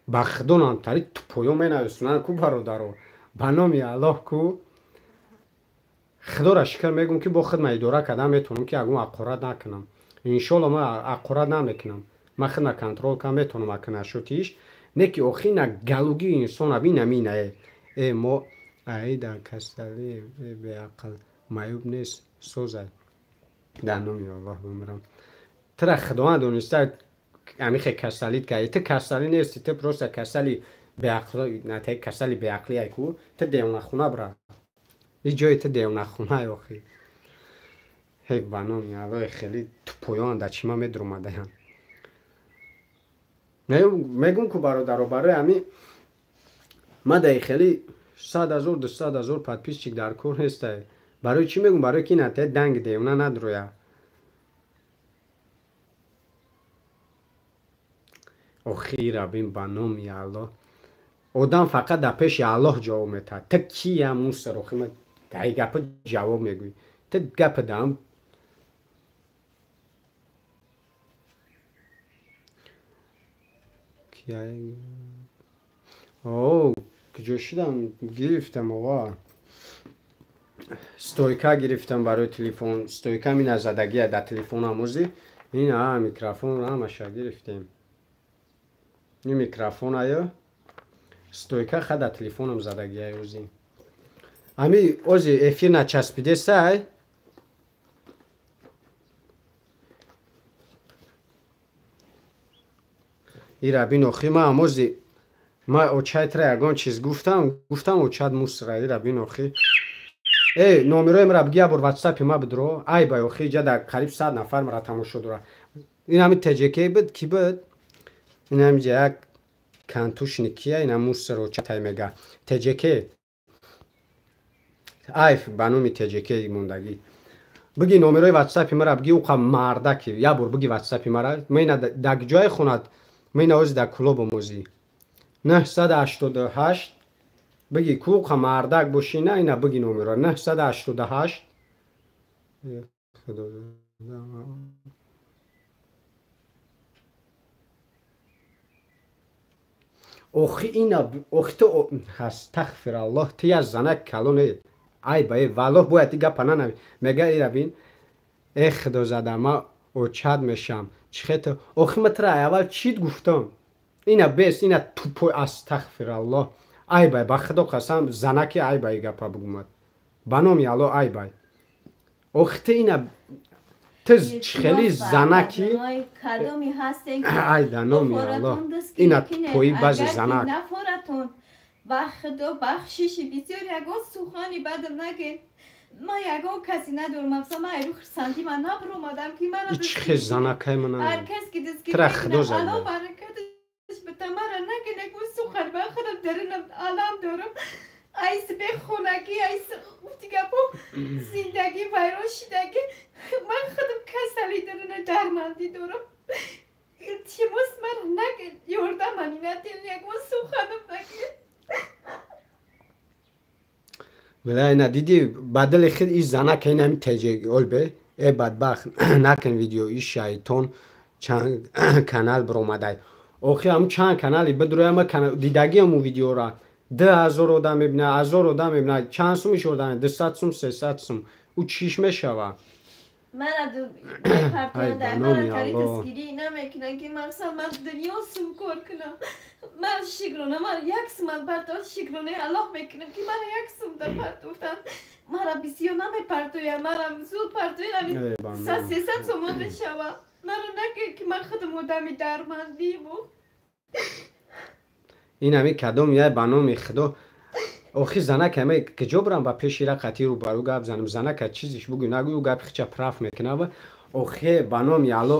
ба худонам тари тупоё менависонанд ку бародаро. Ба номи Аллоҳ ку худоро шукр мегӯм ки бо худма идора кардан метавонам ки ягон аққорат накунам. Иншолло ман аққорат намекунам. Ман худма контрол кардам метавонам акна шутиш. Не ки охи на галугии инсона бин амина э. Э мо аида касалӣ э беақл маъюб нест созай. Дар номи Аллоҳ бумирам. Тура Худованд дониста амихе касалит кардӣ. Ту касалӣ нести, ту просто касали беақл, на те касали беақлӣ ай ку, ту девонахона бира. И ҷои ту девонахона охи. Ҳей ба номи Аллоҳ хеле тупоён да чима медуромадаям. Мегӯм ку бародаро, барои ами ма даи хеле 100 000, 200 000 подписчик дар кор нестай. Барои чӣ мегӯм? Барои ки на те данг девона надроя. Охира бин ба номи Аллоҳ. Одам фақат дар пеши Аллоҳ ҷавоб метаҳад. Ту кия мусор охи ма даи гапа ҷавоб мегӯӣ. Ту гапа даам О, куҷо шудам? Гирифтам ова. Стойка гирифтам барои телефон. Стойка мина задагия дар телефонам ози. Ин а микрофон ҳамаша гирифтем. Ин микрофон ая. Стойка ха дар телефонам задагия ози. Ами ози эфир начаспидесай. Ира бин охи ма амози ма очайтра ягон чиз гуфтам, гуфтам очад мусра ира бин охи. Э, номерои мара бигия бор WhatsApp ма бидро. Ай бай охи ҷа дар қариб 100 нафар мара тамошо дора. Ин ҳами ТЖК буд, ки буд? Ин ҳами ҷа як кантушни кия, ин ҳам муср очатай мега. ТЖК. Айф ба номи ТЖК мондагӣ. Биги номерои WhatsApp мара биги уқа мардаки. Я бор биги WhatsApp мара. Ма ина дар ҷои хонат. Ма ина ози дар клуб омӯзӣ. 988 биги ку уқа мардак бошӣ, на ина биги номеро 988. Охи ина охи ту астағфираллоҳ, ту як занак калоне. Ай ба э валлоҳ бояд и гапа нанавӣ. Мега ира бин. Э худо зада ма очад мешам. Чӣ хе ту охи ма тура аввал чит гуфтам? Ина бес, ина тупой астағфираллоҳ. Ай бай ба худо қасам занаки ай бай гапа бугумад. Ба номи Аллоҳ ай бай. Охи ту ина ту хеле занаки кадоми ҳастен ки ай да номи Аллоҳ. Ина тупои баъзи занак. Нафоратон ба худо бахшиши бисёр ягон сухани бадам нагӯед. Ман ягон касе надорам, афса ман айру хурсандӣ ман набуромадам ки мара Ич хе занакай ман ҳар кас ки дастгирӣ Тра худо мекунад, зада. Аллоҳ баракаташ бита, мара нагӯед ягон сухан, ба худам дарунам алам дорам. Айс бехонагӣ, айс гуфти гапо зиндагӣ вайрон шидагӣ. Ман худам касалӣ дорам, дармандӣ дорам. Илтимос, мара нагин, ёрдамани надин, ягон суханам нагин. Вилай на диди ба дили хид и занака инами теҷеол бе э бадбахт накун видео и шайтон чанд канал биромадай. Охи ҳамун чанд канали бидуроя ма дидагиаму видеора 2000 одам мебина, 1000 одам мебина, чанд сум ишордан, 200 сум, 300 сум. Ӯ чиш мешава? Мара мара кари дастгирӣ намекунам ки мақсад ман дунё сум кор кунам. Ман шукрона, ман як суман партофт, шукронаи Аллоҳ мекунам ки мара як сум да партофтан. Мара бисёр намепартоям, мара зуд партоям, 300 сомон мешава. Мара нагӯ ки ман худам одами дармандиму. Ин ҳами кадом я ба номи Худо. Охи занак ҳаме киҷо бирам ба пеши ира қатӣ рӯбарӯ гап занам, занака чизиш бугӯ нагӯ, гапи хича праф мекунава. Охе ба номи Алло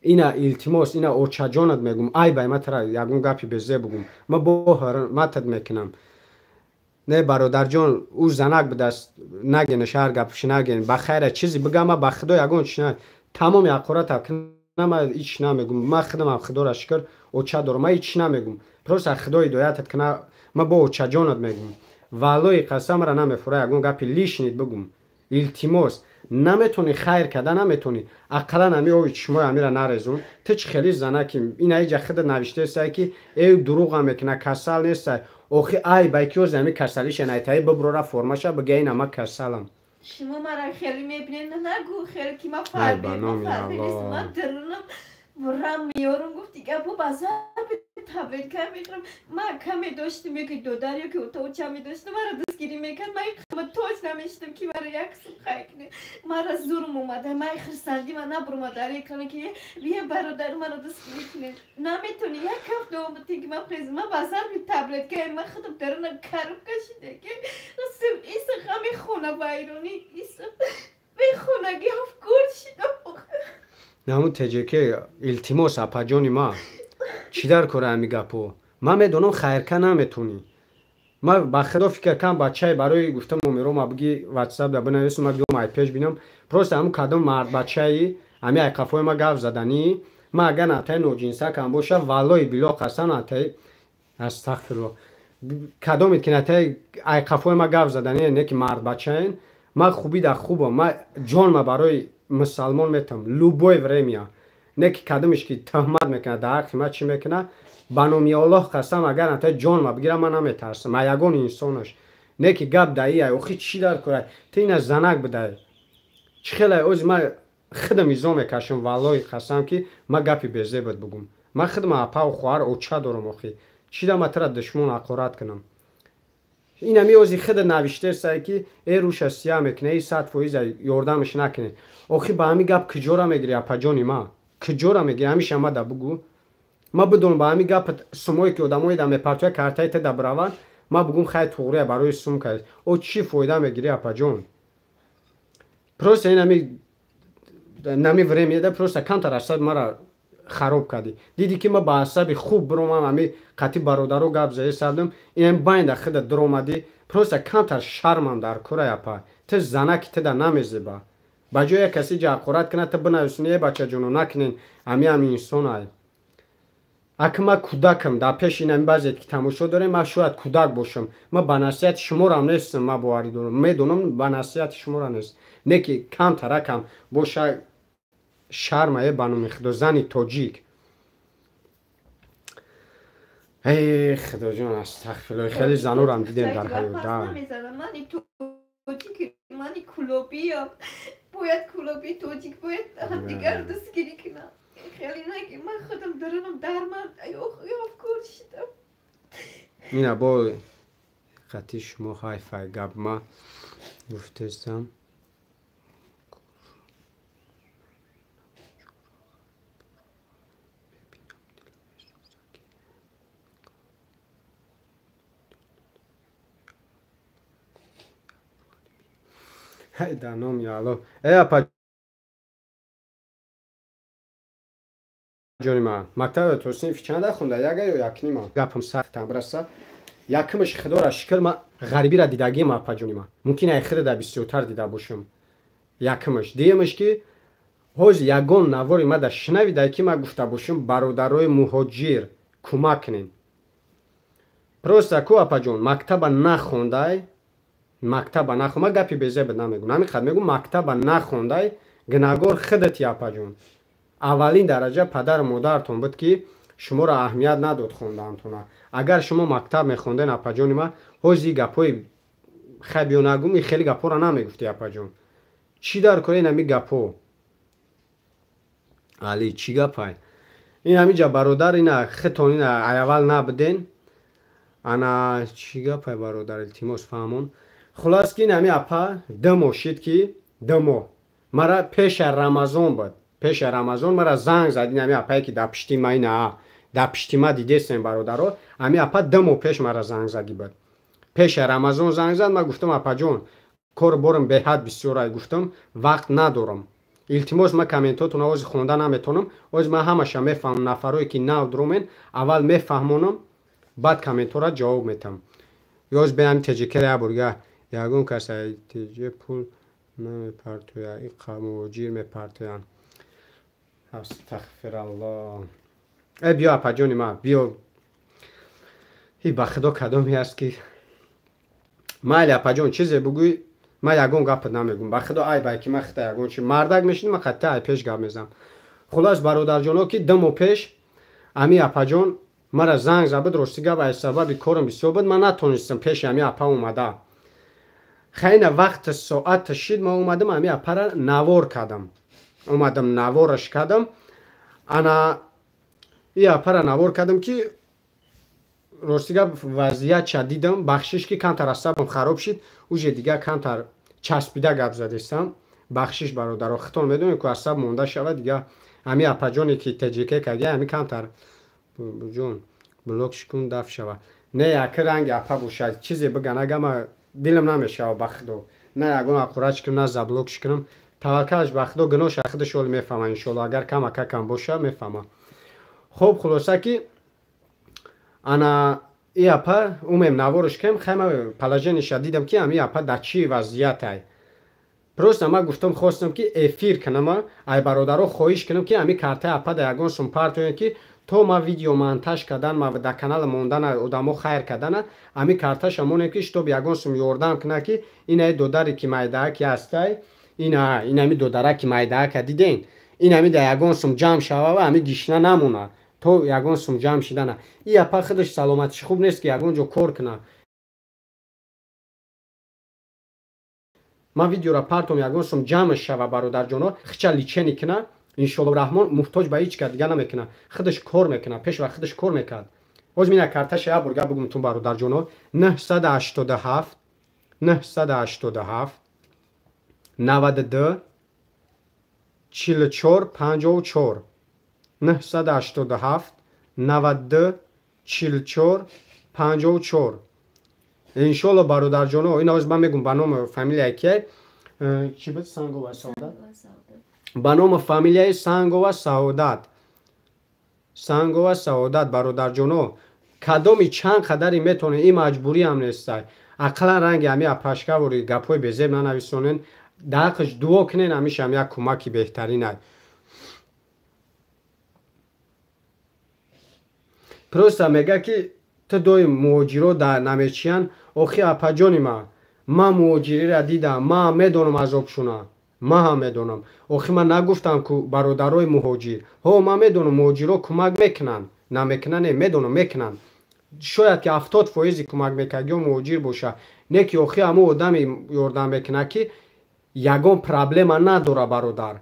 ина илтимос, ина очаҷонат мегум, ай бай ма тара ягон гапи безе бугум, ма бо ҳурматат мекунам. Не бародарҷон, ӯ занак будаст, нагенаш ҳар гапш наген, ба хайра чизе бигам, ма ба Худо ягон чи на тамоми ҳақората кунам, ма ҳеч намегум. Ма худамам Худоро шукр оча дорам, ма ҳеч намегум. Просто Худо ҳидоятат куна, ма бо очаҷонат мегум. Валлои қасамра намефура ягон гапи лишнит бугум. Илтимос, наметони хайр карда наметони, ақаллан ами ови чишмои амира нарезун. Ту чӣ хели занаки ина иҷа худа навиштесай ки э дурӯға мекуна, касал нестай. Охи ай бай ки ози ами касалиша найтаи биброра формаша бига ина ма касалам. Шумо мара хеле мебинед, нагӯ хеле ки ма Ай ба номи фарбе нестам, ман Аллоҳ. дарунам рам меёрам, гуфти гапо ба зарби таблетка мехӯрам. Ман каме доштам, ё ки додар, ё ки оточа медоштам, мара дастгирӣ мекард. Ман ҳама тоҷ намешидам ки мара як сум хай кунед. Мара зурм омада, ман хурсандӣ ман набуромада экрана ки бия бародар мара дастгирӣ кунед. Наметони як ҳафта омадӣ ки ман през ман ба зарби таблетка, ман худам дарунам каруб кашида ки иса ғами хона вайронӣ, иса бехонагӣ ҳафкор шидам. Намун теҷеке илтимос апаҷони ма, чӣ дар кора ҳами гапо? Ман медонам хайрка наметонӣ. Ман ба Худо фикр кам бачае барои гуфтам номеро ма биги ватсап да бинависам, ма биём ай пеш бинам. Просто ҳамун кадом мардбачаи ҳами ай қафои ма гап заданӣ, ма агар натаи ноҷинсакам боша, валлои било қасам натаи астағфируллоҳ. Кадомед ки натаи ай қафои ма гап заданӣ, не ки мардбачаен, ма хуби да хубам, ма ҷонма барои мусалмон метам любое время. Не ки кадомеш ки тӯҳмат мекунад дар ҳаққи ма чӣ мекунад, ба номи Аллоҳ қасам агар натаи ҷонма бигирам, ман наметарсам, ма ягон инсонаш. Не ки гап даи ай, охи чӣ дар кора? Ту ина занак бидай. Чӣ хелай ози ма худам изо мекашам, валлоҳи қасам ки ма гапи безебат бугум. Ман худам апаву хоҳар оча дорам охи. Чӣ да ма тура душмон ҳақорат кунам? Ина ми ози худа навиштесай ки э рӯша сия мекуна, э 100% ёрдамаш накунед. Охи ба ҳами гап куҷора мегирӣ апаҷони ма? Куҷора мегирӣ? Ҳамиша ма да бугӯ. Ма бидонам ба ҳами гап сумое ки одамое да мепартоя картаи та да бираванд, ма бугум хай туғрия барои сум кард. О чӣ фоида мегирӣ апаҷон? Просто ин ҳами нами время да просто камтар асаб мара хароб кардӣ. Дидӣ ки ма ба асаби хуб биромам, ҳами қатъи бародаро гап зада сардам, ин байнда худа дуромадӣ, просто камтар шармам дар курай апа. Ту занаки ту да намезеба. Ба ҷои як каси ҷа ҳақорат кунад, ту бинависни э бачаҷоно накунен, ҳами ҳами инсон ай. Аки ма кӯдакам, дар пеши ин ҳами баъзеят ки тамошо дорем, ма шояд кӯдак бошам. Ма ба насиҳати шуморам нестам, ма боварӣ дорам. Медонам ба насиҳати шумора нест. Не ки камтаракам боша шарма е ба номи Худо, зани тоҷик. Эй Худоҷон, астағфируллоҳ, хеле занорам дидем дар ҳаёт. Да. Мани тоҷик, мани кулобиям. Бояд кулоби тоҷик, бояд ҳамдигар дастгирӣ кунам. Хеле наги, ман худам дарунам дарманд, ай ох, шидам. Ина бо қатъи шумо ҳайфай гап ма гуфтестам. Ай да номи Аллоҳ. Э апа ҷони ман, мактаба то синфи чанда хунда? Яга ё якнима? Гапам сахтам раса. Якумаш худоро шукр, ма ғарибиро дидагиам, апаҷони ма. Мумкин ай худада бисёртар дида бошам. Якумаш. Дуюмаш ки ҳоз ягон навори ма да шунавидай ки ма гуфта бошам бародарои муҳоҷир кӯмак кунед. Просто ку апаҷон, мактаба нахондай, мактаба нахон, ма гапи безеб намегӯм, ҳамин қад мегӯм, мактаба нахондай, гунаҳгор худати апаҷон. Аввалин дараҷа падару модаратон буд ки шуморо аҳамият надод хондаантона. Агар шумо мактаб мехонден апаҷони ма, ҳози гапҳои хай биё нагӯм, ин хеле гапҳоро намегуфтӣ апаҷон. Чӣ дар кора ин ҳами гапҳо? Али, чӣ гапай? Ин ҳамиҷа бародар, ина хитон ина аввал набуден. Ана чӣ гапай бародар, илтимос фаҳмон. Хулас ки ин ҳами апа ду моҳ шид ки ду моҳ мара пеша Рамазон буд. Пеша Рамазон мара занг зад ин ҳами апае ки дар пишти ма ина дар пишти ма дидестем бародаро, ҳами апа ду моҳ пеш мара занг задӣ буд. Пеша Рамазон занг зад, ма гуфтам апаҷон, кору борам беҳад бисёрай, гуфтам вақт надорам. Илтимос ма комментотон ози хонда наметонам, оз ма ҳамаша мефаҳмам, нафарое ки нав дурумен, аввал мефаҳмонам, баъд комментора ҷавоб метам. Ёз беам теҷикера як бурга, ягон кас ай теҷ пул намепартоя, иқа муҳоҷир мепартоянд. Астағфираллоҳ. Э биё апаҷони ма, биё. И ба худо кадоме аст ки майли апаҷон чизе бугӯй, ман ягон гапат намегӯм. Ба худо айб ай ки ман хита ягон чи мардак мешинам, ман хатта ай пеш гап мезанам. Хулас бародарҷоно ки ду моҳ пеш ами апаҷон мара занг зад буд, рости гап ай сабаби корам бисёр буд, ман натонистам пеши ами апа омада. Хайна вақт соат шид, ман омадам ами апара навор кардам. Омадам навораш кардам. Ана и апара навор кардам ки рости гап вазъият ча дидам, бахшиш ки камтар асабам хароб шид, уже дигар камтар часпида гап задистам. Бахшиш бародаро, хитон медонед ку асаб монда шавад, дигар ами апаҷоне ки теҷике кардия, ами камтар ҷон блокш кун даф шава. Не яки ранги апа бошад, чизе биган, ага ма дилам намешава ба худо. На ягон ақурач кунам, на заблокш кунам. Таваккалаш ба худо, гуноҳша худаш оли мефаҳма иншоалло, агар камака кам боша мефаҳма. Хоб хулоса ки ана и апа умем наворш кем, хайма положениеша дидам ки ами апа дар чӣ вазъиятай. Просто ма гуфтам хостам ки эфир кунам, ай бародаро хоҳиш кунам ки ами картаи апа дар ягон сум партоянд ки то ма видео монтаж кардан, ма дар канал мондана, одамо хайр кардана, ами карташа монем ки чтоб ягон сум ёрдам кунад ки инаи додаре ки майдааки ҳастай, ина инами додараки майдаака диден, инами дар ягон сум ҷамъ шава ва ами гишна намона то ягон сум ҷамъ шидана. И апа худаш саломатиш хуб нест ки ягон ҷо кор кунад. Ман видеора партом ягон сум ҷамъ шава бародарҷоно, хича личени куна, иншоалло раҳмон муҳтоҷ ба ҳеҷ кас дига намекунад. Худаш кор мекунад, пеш вақт худаш кор мекард. Ҳоз мина карташа як бор гап бигӯм тун бародарҷоно, 987 987 92 44 54 987 92 44 54. Иншоалло бародарҷоно, ин ҳоз ман мегӯм ба номи фамилияи ки чӣ буд? Сангова Саодат. Ба номи фамилияи Сангова Саодат. Сангова Саодат бародарҷоно, кадоми чанд қадаре метавонед, ин маҷбурӣ ҳам нестай. Ақаллан ранги ҳами апашкавори гапҳои безеб нанависонен, дар ҳаққаш дуо кунен, ҳамиша ҳам як кӯмаки беҳтарин ай. Просто мега ки ту доим муҳоҷиро дар намечиян, охи апаҷони ма, ман муҳоҷириро дидам, ман медонам азобшуна, ман ҳам медонам. Охи ман нагуфтам ку бародарои муҳоҷир. Ҳо, ман медонам муҳоҷиро кӯмак мекунанд, намекунанд, не, медонам мекунанд. Шояд ки 70% кӯмак мекард ё муҳоҷир боша. Не ки охи ҳамон одаме ёрдам мекунад ки ягон проблема надора бародар.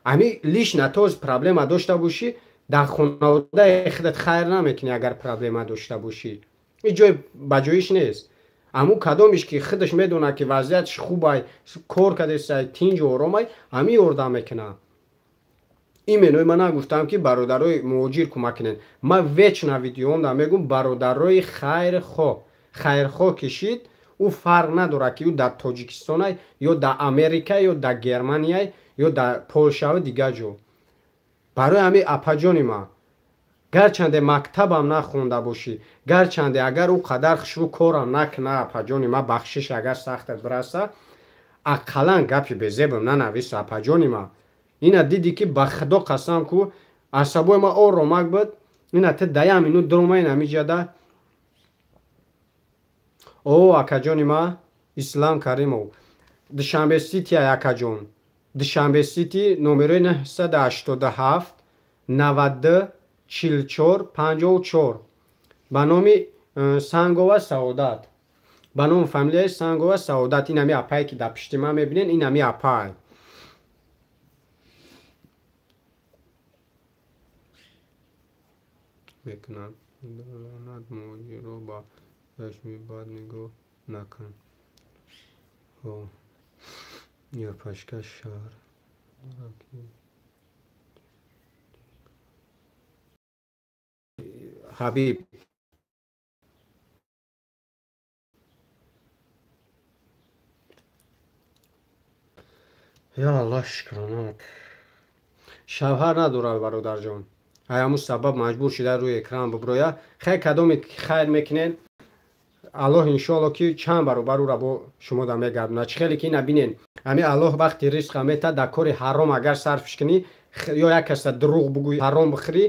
Ами лишна тоз проблема дошта бошӣ, дар хонаводаи худат хайр намекунӣ агар проблема дошта бошӣ. Ин ҷой ба ҷоиш нест. Аму кадомиш ки худаш медонад ки вазъиятш хубай, кор кардесай, тинҷу оромай, ҳамин ёрдам мекунад. Именно ман нагуфтам ки бародарои муҳоҷир кӯмак кунед. Ман вечно видеоам да мегӯм бародарои хайрхоҳ. Хайрхоҳ кишид, ӯ фарқ надорад ки ӯ дар Тоҷикистонай ё дар Америка ё дар Германияй ё дар Полшаву дигар ҷо. Барои ҳамин апаҷони ман, Гарчанде мактабам нахонда бошӣ, гарчанде агар ӯ қадар хушрӯ корам накуна, апаҷони ма, бахшиш агар сахтат бираса, ақаллан гапи безебам нанавис, апаҷони ма. Ина дидӣ ки ба худо қасам ку асабои ма оромак буд. Ина ту да як минут дуромаи намиҷада. О, акаҷони ма, Ислам Каримов, Душанбе Сити, акаҷон, Душанбе Сити, номерои 987 92 44 54, ба номи Сангова Саодат, ба номи фамилияи Сангова Саодат. Ин ҳами апае ки дар пишти ман мебинед, ин ҳами апай. Мекунад лаънат муҳоҷиро, ба чашми бад нигоҳ накун. Япашка шаҳр. Ҳабиб, я Аллоҳ, шукронат. Шавҳар надорад, бародарҷон, ҳамун сабаб маҷбур шуда рӯи экран буброя. Хай, кадоме хайр мекунед, Аллоҳ иншоалло ки чанд баробар ӯра бо шумо да мегардонад. Чӣ хеле ки ина бинен, ҳами Аллоҳ вақти ризқа метад, дар кори ҳаром агар сарфш кунӣ ё як каса дурӯғ бугӯӣ, ҳаром бихӯрӣ,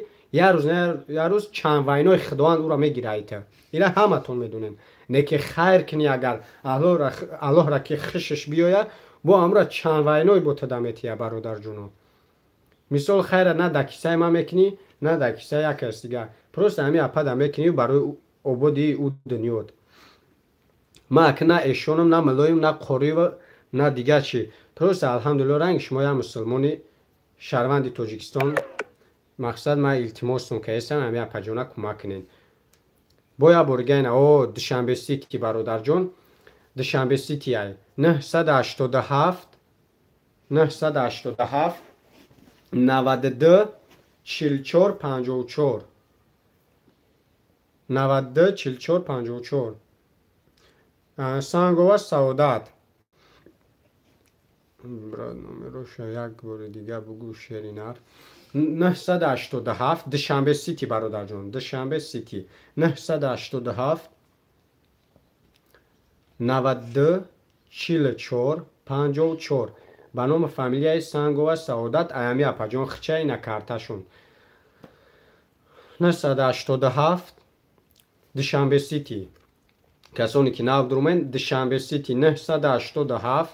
як рӯз на як рӯз чанд вайнои Худованд ӯра мегира айта. Ила ҳаматон медонем. Не ки хайр кунӣ, агар Аллоҳра ки хушаш биёяд, бо амра чанд вайной бо тада метия, бародарҷоно. Мисол, хайра на дар кисаи ман мекунӣ, на дар кисаи як кас дигар, просто ҳами апада мекунӣ барои ободи ӯ дунёд. Ман ака на эшонам, на милоим, на қорива, на дигар чӣ, просто алҳамдулилло, ранги шумо як мусулмони шаҳрванди Тоҷикистон. Мақсад, ман илтимостон кардам, ҳами апаҷона кӯмак кунед. Бо як бори гайна, о, Душанбе Сити, бародарҷон, Душанбе Сити ай 987 987 92 44 54, 92 44 54, Сангова Саодат. Брат, номероша як бори дига бугӯ, шеринар. 987, Душанбе Сити, бародарҷон, Душанбе Сити, 987 92 44 54, ба номи фамилияи Сангова Саодат. Аями апаҷон хичаи на карташон 987, Душанбе Сити. Касоне ки нав дурумен, Душанбе Сити, 987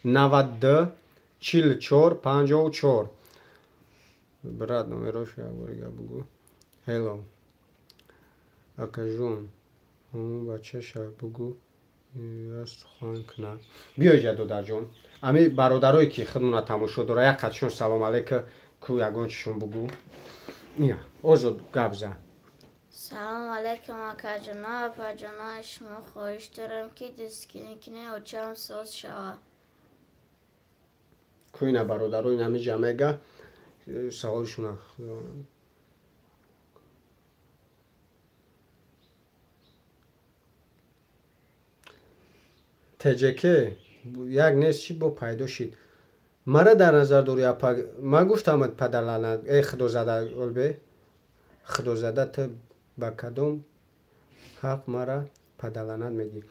92 44 54. Брат, номероша як бори дига бугӯ. Hello, акаҷон, бачаша бугӯ сухан кунад. Биёиҷа, додарҷон. Ами бародарое ки худмона тамошо дора, як қадшон салом алейка ку, ягон чишон бугӯ, озод гап зан. Салом алейкум, акаҷоно, апаҷоно. Шумо хоҳиш дорам, ки дастгирӣ кунед, очам соз шавад. Куина бародаро инамиҷа мега саволшуна. ТЖК як нест, чӣ бо пайдо шид? Мара дар назар дорӣ, апа? Ман гуфтамад падарлана, э худозада, олбе худозада, ту ба кадом ҳақ мара падарланат мегӣ?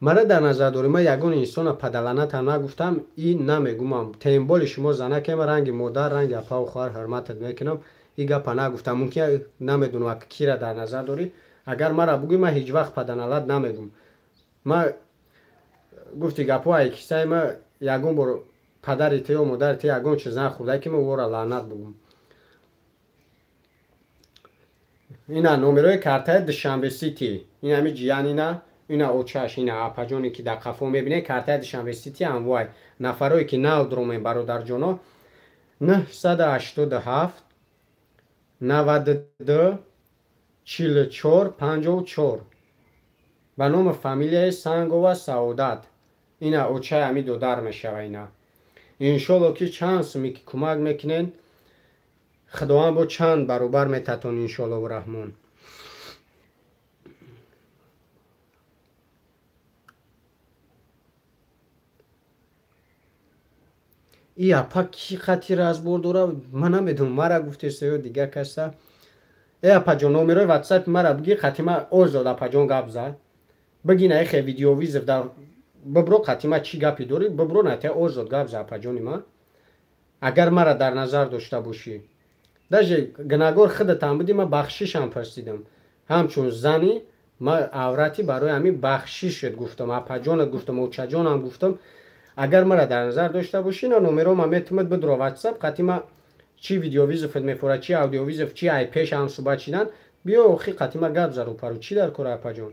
Мара дар назар дорӣ? Ман ягон инсона падарланатам нагуфтам и намегумам. Тем более шумо занакем, ранги модар, ранги апаву хоҳар ҳурматат мекунам. И гапа нагуфтам. Мумкин, намедонам, кира дар назар дорӣ. Агар мара бугӯӣ, ман ҳеҷ вақт падарланат намегум. Ман гуфти гапҳо ай кисаи ма ягон бор падари ту ё модари ту ягон чиз нахӯрда, ки ман ӯро лаънат бугум. Ина номерои картаи Душанбе Сити, ин ҳами ҷиян, ина очаш, ина апаҷоне ки дар қафо мебинед, картаи Душанбе Сити анвоай. Нафарое ки нав дуромем, бародарҷоно, 987 92 44 54, ба номи фамилияи Сангова Саодат. Ина очаи ҳами додар мешава. Ина иншолло ки чанд суме ки кӯмак мекунед, Худованд бо чанд баробар метатон, иншоллоҳу раҳмон. И апа ки хати разбор дора, ман намедонам, мара гуфтеста ё дигар каса. Э апаҷон, номерои ватсапи мара биги, қатима озод апаҷон гап зад. Биги на эхе видеовызов да бибро, қатима чӣ гапи дорӣ, бибро на те озод гап за апаҷони ман. Агар мара дар назар дошта бошӣ. Даже гунагор худатам будӣ, ман бахшишам пурсидам. Ҳамчун зани ман аврати барои ҳамин бахшишет гуфтам, апаҷонат гуфтам, очаҷонам гуфтам. Агар мара дар назар дошта бошӣ, на номеро ма метумад бидро ватсап, қатима чӣ видеовызоват мефорад, чӣ аудиовызов, чӣ ай пеш ҳам суҳбат шидан, биё охи қатима гап за рӯпарӯ. Чӣ дар кора апаҷон?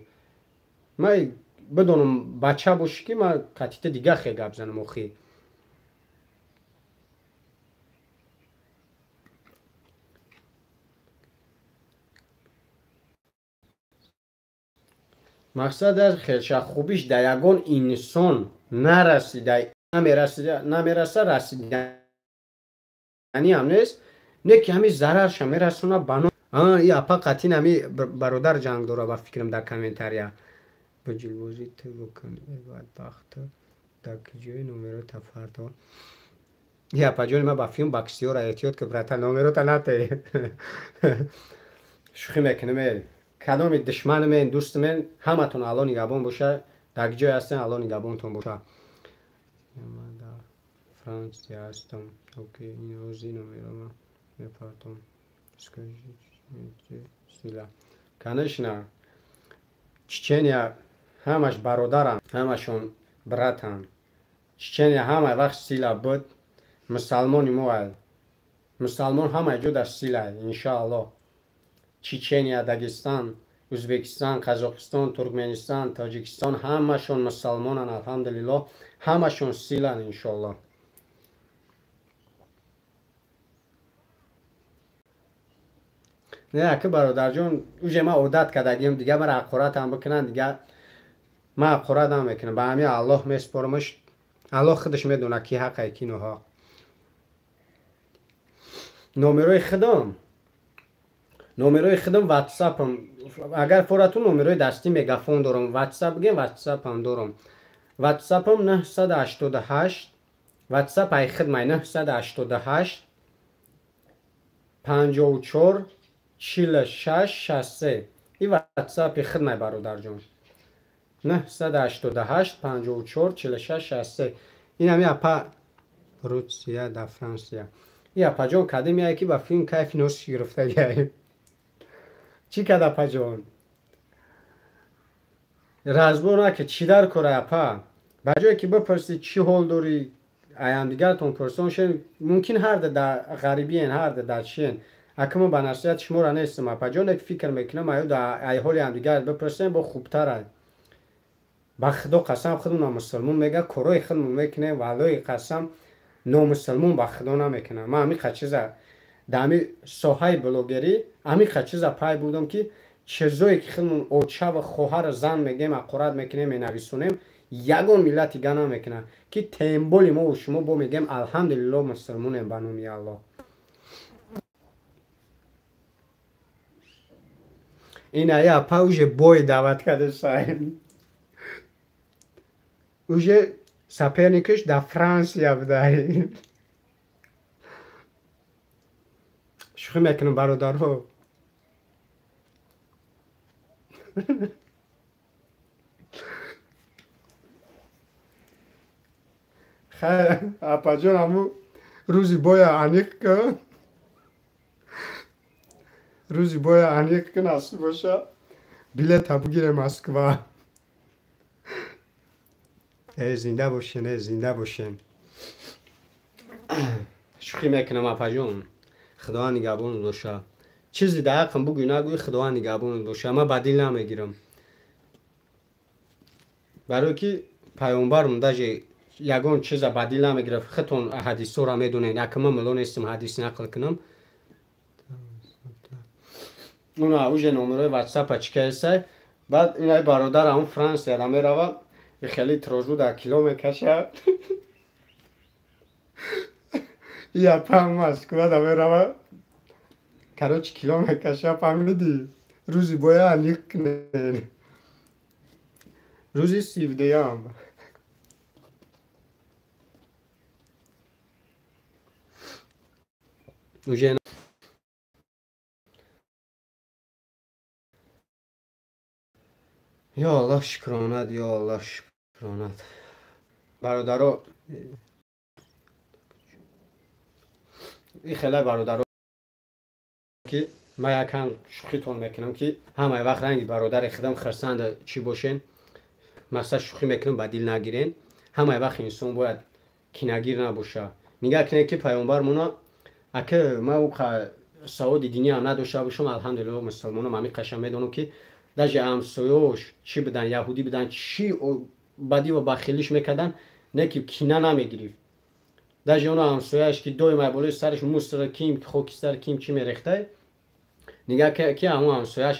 Ман бидонам бача бошӣ ки ман қатита дига хе гап занам охи. Мақсад аз хелшахубиш дар ягон инсон нарасида, намераса, расиданӣ ҳам нест, не ки ҳами зарарша мерасона ба ном. И апа қатин ҳами бародар ҷанг дора ба фикрам дар комментария. Ба ҷилвозӣ ту бикун, э бадбахт, дар киҷои номерота фардо. И апаҷони ман ба филм баксиёра эҳтиёт ки брата номерота нате. Шӯхӣ мекунем, э. Кадоми душманмен, дӯстмен, ҳаматон Алло нигаҳбон боша, дар ҷое ҳастен Алло нигаҳбонтон боша. Ман дар Франсия ҳастам. Окей, ин ози номерома мепартом. Скажите, сила. Конечно, Чечения ҳамаш бародарам, ҳамашон братам. Чечения ҳама вақт сила буд, мусалмони мо ай. Мусалмон ҳама ҷо дар сила, иншааллоҳ. Чечения, Дагестан, Узбекистон, Қазоқистон, Туркменистон, Тоҷикистон ҳамашон мусалмонанд, алҳамдулиллоҳ, ҳамашон силанд, иншоаллоҳ. Не, аки бародарҷон, уже ман одат кардагим, дига мара ҳақоратам бикунанд, дига ман ҳақорат намекунам. Ба ҳамин Аллоҳ месупорамаш. Аллоҳ худаш медонад ки ҳаққе, ки ноҳақ. Номерои худам ватсапам. Агар форатун номерои дастӣ мегафон дорам, ватсап бигем, ватсапам дорам. Ватсапам 988, ватсап ай хидмай 988 54 46 63. И ватсапи хидмай бародарҷон. 988 54 46 63. Ин ҳами апа Русия да Франсия. И апаҷон кадем яе ки ба филм кайфи нос гирифтагиай. Чӣ кад апаҷон? Разбор наки чӣ дар кора апа? Ба ҷое ки бипурсӣ чӣ ҳол дорӣ, аямдигаратон пурсон шен, мумкин ҳарда дар ғарибиен, ҳарда дар чиен. Аки мо ба насиҳати шуморо нестам апаҷон, як фикр мекунам, аю да ай ҳоли ҳамдигарат бипурсем, бо хубтар. Ба худо қасам худмона мусулмон мега, корои худмон мекунем, валлои қасам номусулмон ба худо намекунам. Ман ҳамин чиза дар ҳамин соҳаи блогерӣ ҳамин чиза пай будам ки чизое ки худмон оча ва хоҳар зан мегем, ҳақорат мекунем, менависонем, ягон миллати га намекунад ки темболи мо шумо бо мегем алҳамдулиллоҳ мусулмонем ба номи Аллоҳ. Ин ая апа уже бой даъват кардасай. Уже соперникаш дар Франсия будай. Шӯхӣ мекунам бародарҳо. Хайр, апаҷон, ҳамун рӯзи боя аниқ кун. Рӯзи боя аниқ кун, насиб боша. Билета бигирем Москва. Э, зинда бошен, э, зинда бошен. Шӯхӣ мекунам апаҷон. Худованд нигаҳбонат боша. Чизе дар ҳаққам бугӯй нагӯй, Худованд нигаҳбонат боша. Ман ба дил намегирам. Барое ки паёмбарам даже ягон чиза ба дил намегирад. Худтон ҳадисҳоро медонед. Ака ман мулло нестам ҳадис нақл кунам. Уна уже номерои ватсапа чӣ кардасай. Баъд инай бародар ҳамун Франсияда мерава, хеле трожу дар кило мекашад. И апа Москвада мерава, короче кило мекаша, фаҳмидӣ? Рӯзи боя аниқ кунед. Рӯзи сивдуюм. Уже Ё Аллоҳ шукронат, ё Аллоҳ шукронат. Бародаро, и хеле бародаро ки ман якам шӯхитон мекунам ки ҳамаи вақт ранги бародари худам хурсанда чӣ бошен, мақсад шӯхӣ мекунам, ба дил нагирен. Ҳамаи вақт инсон бояд кинагир набоша. Нигаҳ кунед ки пайғамбармона ака ман саводи диниам надошта бошам, алҳамдулиллоҳ мусулмонам, ҳамин қаша медонам ки даже ҳамсоёш чӣ будан, яҳудӣ будан, чӣ бадӣ ва бахилиш мекардан, не ки кина намегирифт. Даже оно ҳамсояш ки доим болои сараш мусор ким хокистар ким чӣ мерехтай, нигаҳ ки ҳамон ҳамсояш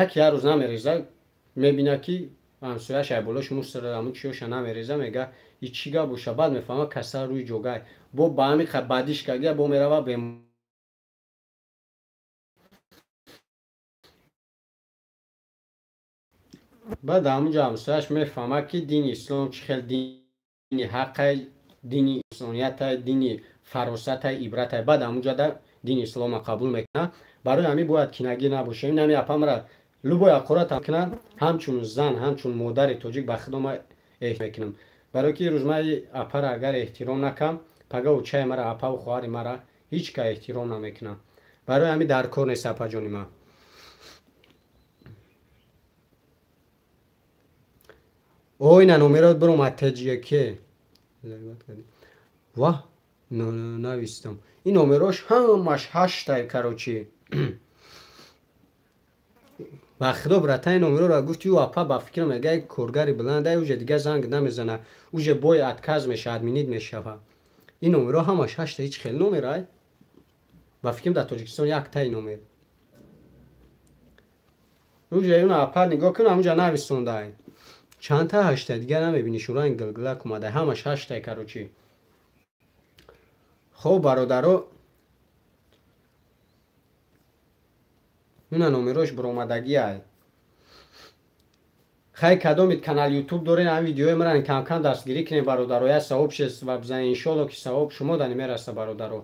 як рӯз намереза, мебина ки ҳамсояш ай болош мусор ҳамон чиёша намереза, мега и чӣ гап боша. Баъд мефаҳма касал рӯи ҷогай, бо ба ҳамин бадиш кардия, бо мерава баъд ҳамунҷо ҳамсояш мефаҳмад ки дини ислом чӣ хел дини ҳаққай, дини инсониятай, дини фаросатай, ибратай. Баъд ҳамунҷо дини ислома қабул мекунад. Барои ҳамин бояд кинагир набошем. Ин ҳами апамра любой ҳақорат кунад, ҳамчун зан, ҳамчун модари тоҷик ба худо ман эҳтиром мекунам. Барои ки рӯз ман апара агар эҳтиром накам, пага очаи мара, апаву хоҳари мара ҳеҷ ка эҳтиром намекунам. Барои ҳамин дар кор нест апаҷони ман. Ой, на номерот биромад ТҶК. Ваҳ, навистам. Ин номерош ҳамаш ҳаштай, короче. Ба худо брата ин номероро гуфт, ю апа ба фикрам мега коргари баландай, уже дига занг намезана, уже бой отказ меша, админид мешава. Ин номеро ҳамаш ҳашта, ҳеҷ хел номерай. Ба фикрам дар Тоҷикистон яктай номер. Уже юна апа нигоҳ кун, ҳамунҷа нависондай. Чандта ҳашта дигар намебинӣ, шуранг гилгилак омада, ҳамаш ҳаштай, короче. Хоб бародаро, ина номерош биромадагиай. Хай кадомид канал ютуб дорен, ҳам видеои мара камкам дастгирӣ кунем бародаро, я савоб шест ва бизанед, иншолло ки савоб шумо да намераса бародаро.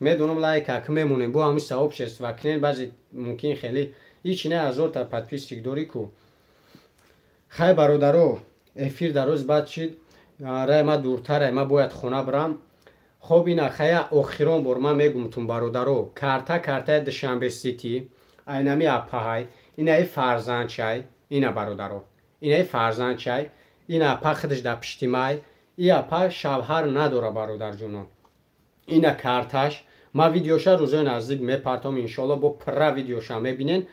Медонам лайк ак мемонем, бо ҳамин савоб шест ва кунен, баъзе мумкин хеле ҳеч не ҳазорта подписчик дорӣ ку. Хай бародаро, эфир дар рӯз баъд шид, рай ма дуртарай, ма бояд хона бирам. Хоб ина хая охирон бор ман мегумтум бародаро, карта картаи Душанбе Сити, айнами апаҳай, инаи фарзандчай, ина бародаро, инаи фарзандчай, ина апа худаш дар пиштимай, и апа шавҳар надора бародарҷоно. Ина карташ, ма видеоша рӯзои наздик мепартом иншоалло, бо пурра видеоша мебинен.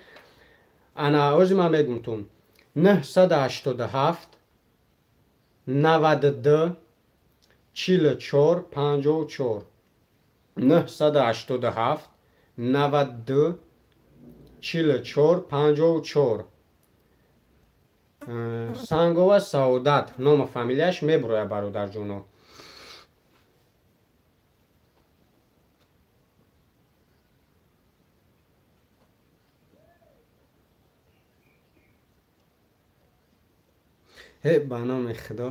Ана ози ман мегумтум 987 92 44 54 987 92 44 54. Сангова Саодат ному фамилияш мебурояд бародарҷоно. Ҳе ба номи Худо.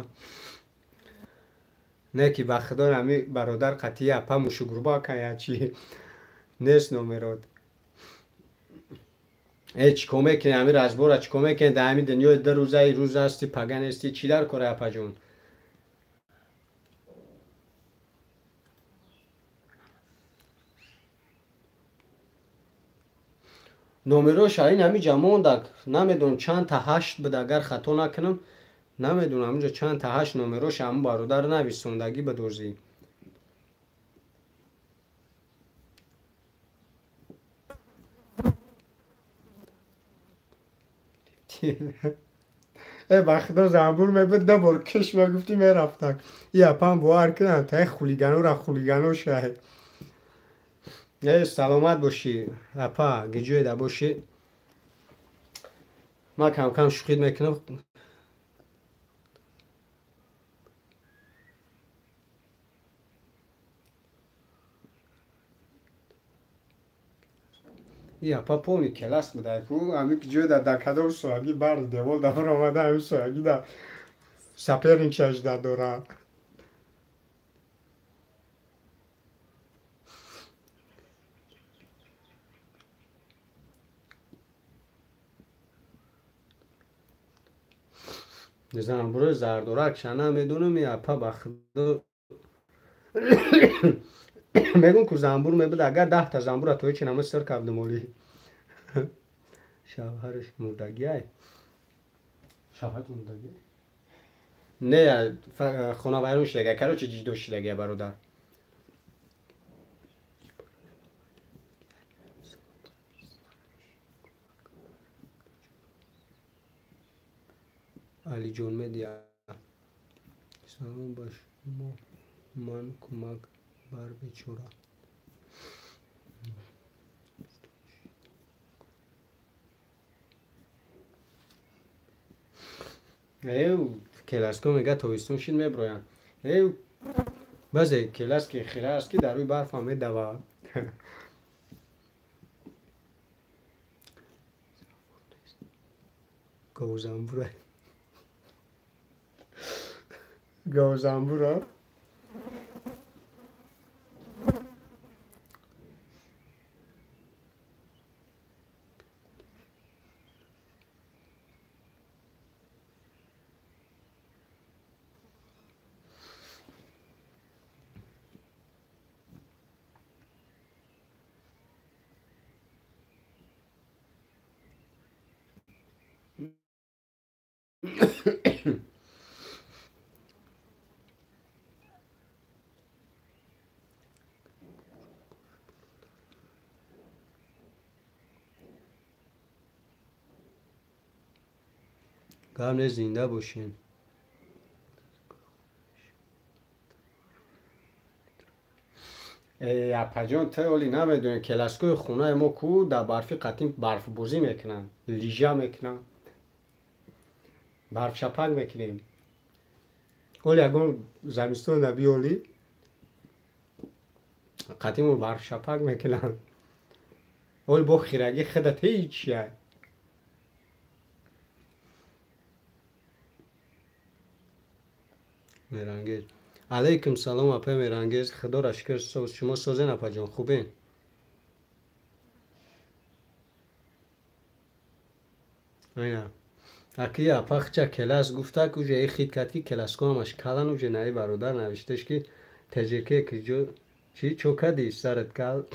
Не ки ба Худо ҳами бародар қатъи апа мушугурба кая чи нест номерот. Э чӣ кор мекунӣ ҳами разбора чӣ кор мекунӣ дар ҳами дунёи ду рӯзаи рӯз ҳасти пага нести, чӣ дар кора апаҷон? Номерош ин ҳами ҷа мондак, намедонам чанд та ҳашт буд, агар хато накунам, намедонам ҳаминҷо чанд та ҳашт номерош ҳамун бародар нависондагӣ бидозӣ. Э ба худо занбур мебуд, ду бор киш мегуфтӣ мерафтак. И апам бовар кунам, таи хулиганора хулигано шай. Э саломат бошӣ апа, гиҷоеда бошӣ. Ман камкам шӯхид мекунам. И апа полный келас буда ку, ҳами ҷоеда дар кадом соҳагӣ бари девол да баромада, ҳами соҳагӣ да соперникшаш да дора. Занбурои зардорак ша намедонам, апа ба худо мегӯм ку занбур мебуд, агар 10та занбура то ҳечи нама сир кардам оли. Шавҳараш мурдагиай? Шавҳарат мурдагиай? Не, хонавайрон шудагиай, короче ҷидо шудагиай бародар. Алиҷон Медиа. Салом ба шумо, ман кӯмак бар бечора. Эв келаско мега тобистон шид меброянд. Эв баъзе келаски хира аст ки дар рӯи барфам медава. Говзамбура. Говзамбура. Гап нест, зинда бошем. Апаҷон, ту оли намедонӣ, келаскои хонаи мо ку дар барфи қатим барфбозӣ мекунанд, лижа мекунанд, барфшапак мекунем. Оли ягон замистон набиёли қатиму барфшапак мекунанд. Оли бо хирагӣ худат ҳеҷ я. Мерангез. Алейкум салом, апа Мерангез. Худоро шукр, шумо созен апаҷон, хубен? Айна. Аки апа хча келас гуфта, ки уже хит кард ки келаско ҳамаш калан, уже наи бародар навишташ ки ТЖК ки ҷо чӣ чо кади сарат кал.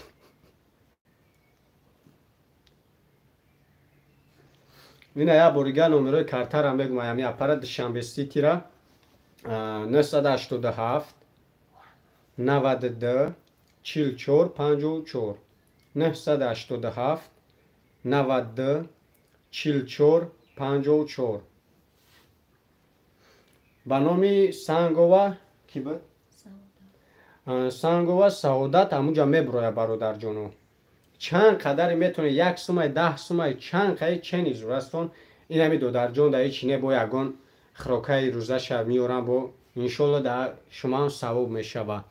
Ина я борига номерои картара мегум, ами апара Душанбе Ситира 987 92 44 54 987 92 44 54 ба номи Сангова ки буд? Сангова Саодат. Ҳамунҷа меброя бародарҷоно. Чанд қадаре метавонед, 1 сумай, 10 сумай, чанд қаи чени зурастон. Ин ҳами додарҷон дар ҳеҷ не бо ягон хӯрокаи рӯзаша меорам, бо иншолло дар шумоам савоб мешава.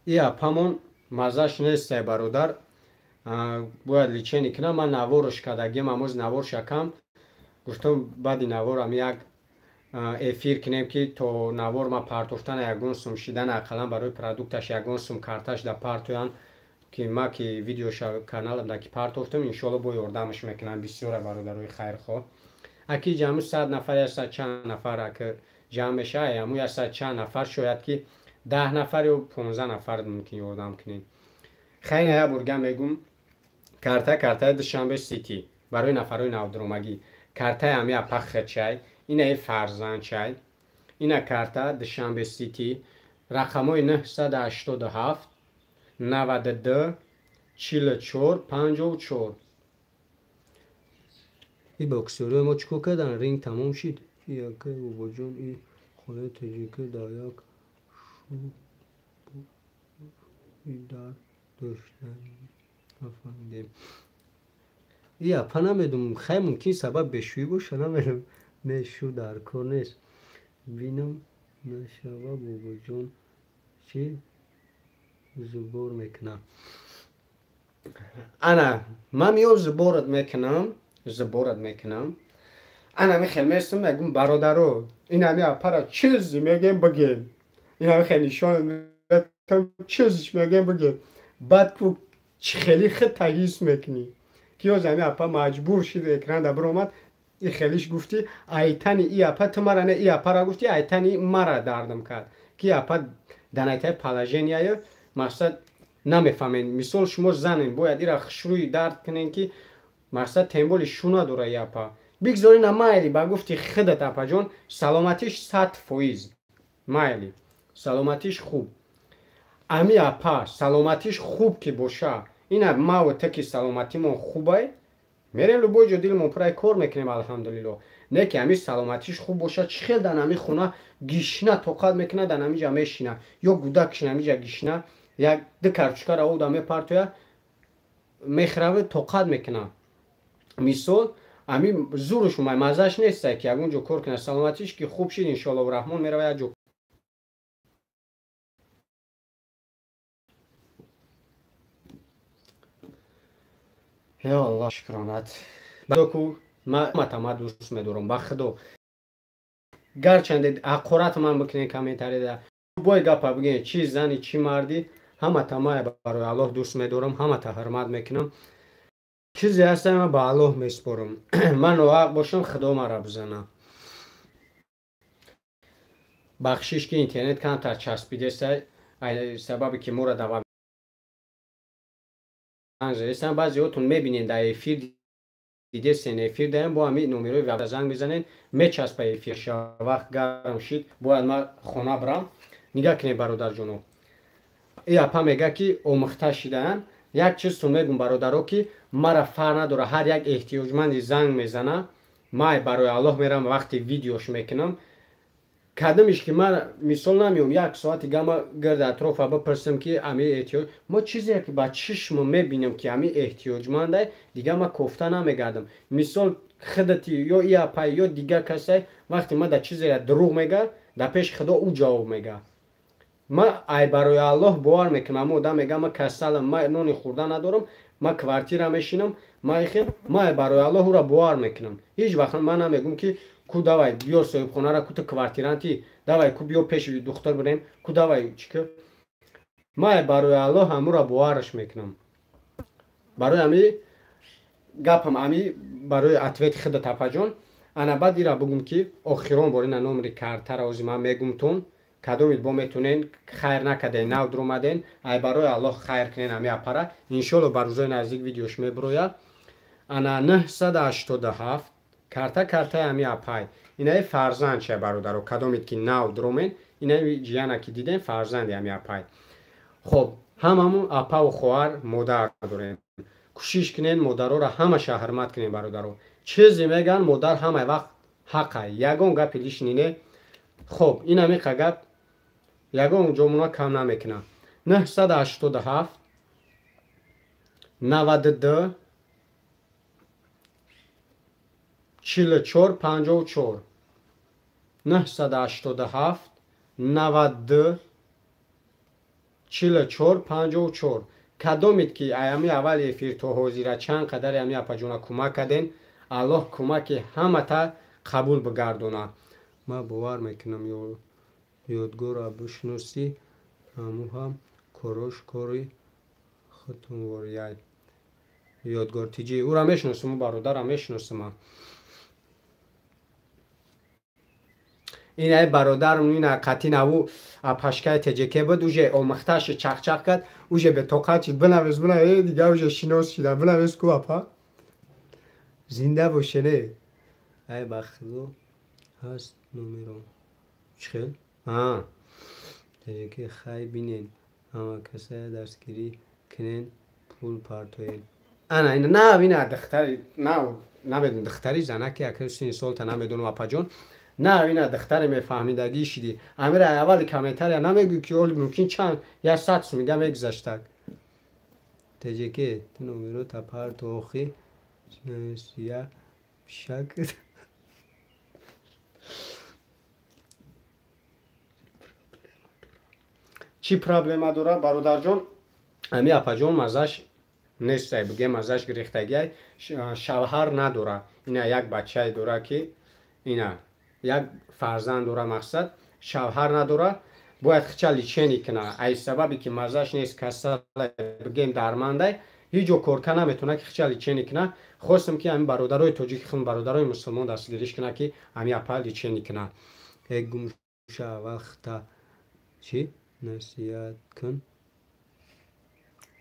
И апамон маззаш нестай бародар, бояд лечение кунам. Ман наворш кардагим, амоз навор шакам гуфтам, баъди наворам як эфир кунем ки то навор ма партофтан ягон сум шидан, ақаллан барои продукташ ягон сум карташ да партоян, ки ма ки видеоша каналам да ки партофтам, иншолло бо ёрдамаш мекунам. Бисёра бародарои хайрхоҳ. Аки ҷамъ 100 нафар, 100 чанд нафар аки ҷамъ мешава, аму 100 чанд нафар шояд ки 10 нафар ё 15 нафар мумкин ёрдам кунед. Хайр, я бурга мегум, карта картаи Душанбе Сити барои нафарои навдуромагӣ. Картаи ами апа хачай, инаи фарзандчай, ина карта Душанбе Сити, рақамҳои 987 92 44 54. И боксёрои мо чӣ кор карданд? Ринг тамом шид. Яке бобоҷон, и хонаи тоҷикӣ дар як дар доштани нафаҳмидем. И апа намедонам, хай мумкин сабаб бешӯӣ боша, намедонам. Не, шу дар кор нест. Бинам нашава бобоҷон чӣ зубор мекунам. Ана, ман меём зуборат мекунам, зуборат мекунам. Ана мехел местам, мегум бародаро, ин ами апара чиз мегем бигем. Ин ами хел нишон беғайратам, чизш мегем биге. Баъд ку чӣ хеле хид тагис мекунӣ, ки ёз ами апа маҷбур шид экранда биромад, и хелиш гуфтӣ, айтани и апа ту мара не, и апара гуфтӣ, айтани мара дардам кард, ки апа данайтаи положенияё мақсад намефаҳмед. Мисол, шумо занен, бояд ира хушрӯи дард кунен, ки мақсад темболи шу надора и апа. Бигзори на майли, ба гуфти худат, апаҷон, саломатиш 100%, майли, саломатиш хуб. Ами апа саломатиш хуб ки боша, ина маву та ки саломатимон хубай, мерем любой ҷо, дилмон пурай, кор мекунем, алҳамдулилло. Не ки ами саломатиш хуб боша, чӣ хел дар ами хона гишна тоқат мекунад, дар ами ҷа мешина, ё гудакшина ами ҷа гишна, як ду карчукара ода мепартоя, мехраве, тоқат мекунад. Мисол, ами зуруш умай, маззаш нестай ки ягон ҷо кор кунад. Саломатиш ки хуб шид, иншоаллоҳу раҳмон, мерава як ҷо. Ё Аллоҳ, шукронат ку ма дӯст медорам, ба худо. Гарчанде ҳақорат ман бикунед комментарияда, бой гапа бигӯед, чӣ зани, чӣ марди, ҳамата мая барои Аллоҳ дӯст медорам, ҳамата ҳурмат мекунам. Чизе ҳастам, ман ба Аллоҳ месупорам. Ман ноҳақ бошам, худо мара бизана. Бахшиш, ки интернет камтар часпидеста, сабабе ки моро дава занг баъзеҳотон мебинед дар эфир, дидесен, эфир даем, бо ҳами номерои ваб занг мезанед, мечаспа эфир. Вақт гарм шид, бояд ман хона бирам. Нигаҳ кунед, бародарҷоно, и апа мега, ки омӯхта шидаанд. Як чизтон мегум, бародаро, ки мара фарқ надора, ҳар як эҳтиёҷманди занг мезана, май барои Аллоҳ мерам, вақти видеош мекунам, кадамиш ки ман мисол намеом як соати гама гирд атрофа бипурсам, ки ами эҳтиёҷ мо чизе ки ба чишмо мебинам, ки ами эҳтиёҷмандай, дига ма кофта намегардам. Мисол, худати ё и апай ё дигар касай, вақте ма да чизея дурӯғ мега, дар пеши худо ӯ ҷавоб мега. Ма ай барои Аллоҳ бовар мекунам, ама одам мега, ма касалам, ма нони хӯрда надорам, ма квартира мешинам, ма ихел, ма ай барои Аллоҳ ӯра бовар мекунам. Ҳеҷ вақт ман намегум, ки ку давай биёр соҳибхонара, ку ту квартиранти, давай ку биё пеши духтар бирем, ку давай чӣ. Ма барои Аллоҳ ҳамура бовараш мекунам. Барои ами гапам, ами барои ответи худат, апаҷон. Ана баъд ира бугум, ки охирон бор ина номери картара ози ман мегумтон, кадомит бо метонен, хайр накарден, нав дуромаден, ай барои Аллоҳ хайр кунен ами апара. Иншолло, ба рӯзои наздик видеош мебирояд. Ана 987 карта, картаи ами апай. Инаи фарзанд чия, бародаро, кадомит ки нав дуромен, инаи ҷияна ки дидем, фарзанди ами апай. Хоб, ҳамамон апаву хоҳар, модар дорем. Кӯшиш кунен, модароро ҳамаша ҳурмат кунен, бародаро. Чизе мегӯянд, модар ҳамаи вақт ҳақай, ягон гапи лишний не. Хоб, ин амиқа гап ягон ҷомуна кам намекунад. 987 92 44 54, 987 92 44 54. Кадомит ки аями аввали эфир то ҳозира чанд қадаре ами апаҷона кӯмак карден, Аллоҳ кӯмаки ҳамата қабул бигардона. Ман бовар мекунам, Ёдгора бишносӣ, ҳаму ҳам корош кори хутунворияй. Ёдгор тиҷи ӯра мешиносам, ӯ бародарам мешиносам. Ин ай бародарам, ина қатин аву апашкаи теҷеке буд, уже омӯхташи чақчақ кард, уже бетоқат шид. Бинавис, бинавис, дига уже шинос шида. Бинавис ку, апа, зинда боше. Не, ай ба худо, ҳаст номером. Чӣ хел теҷеке, хай бинен, ҳама касая дастгирӣ кунен, пул партоен. Ана ина нав, ина духтари нав, намедонам, духтари занаки, ака сини солта намедонам, апаҷон. На, ина духтаре мефаҳмидагӣ шидӣ. Амира аввали комментария намегӯй, ки оли мумкин чанд як сад сумига мегузаштак. Теҷеке, ту номеро тапарту, охи я шак. Чӣ проблема дора, бародарҷон? Ами апаҷон маззаш нестай, буге маззаш гирифтагиай, шавҳар надора. Ина як бачае дора, ки ина як фарзанд дора, мақсад шавҳар надора. Бояд хича лечение кина. Ай сабаби ки маззаш нест, касала, бигем дармандай, ҳеҷ ҷо корка наметавона ки хича лечение кина. Хостам ки ҳамин бародарои тоҷики хун, бародарои мусулмон дастгириш кина, ки ҳамин апа лечение кина. Э гумша, аввал хита чӣ насиҳат кун.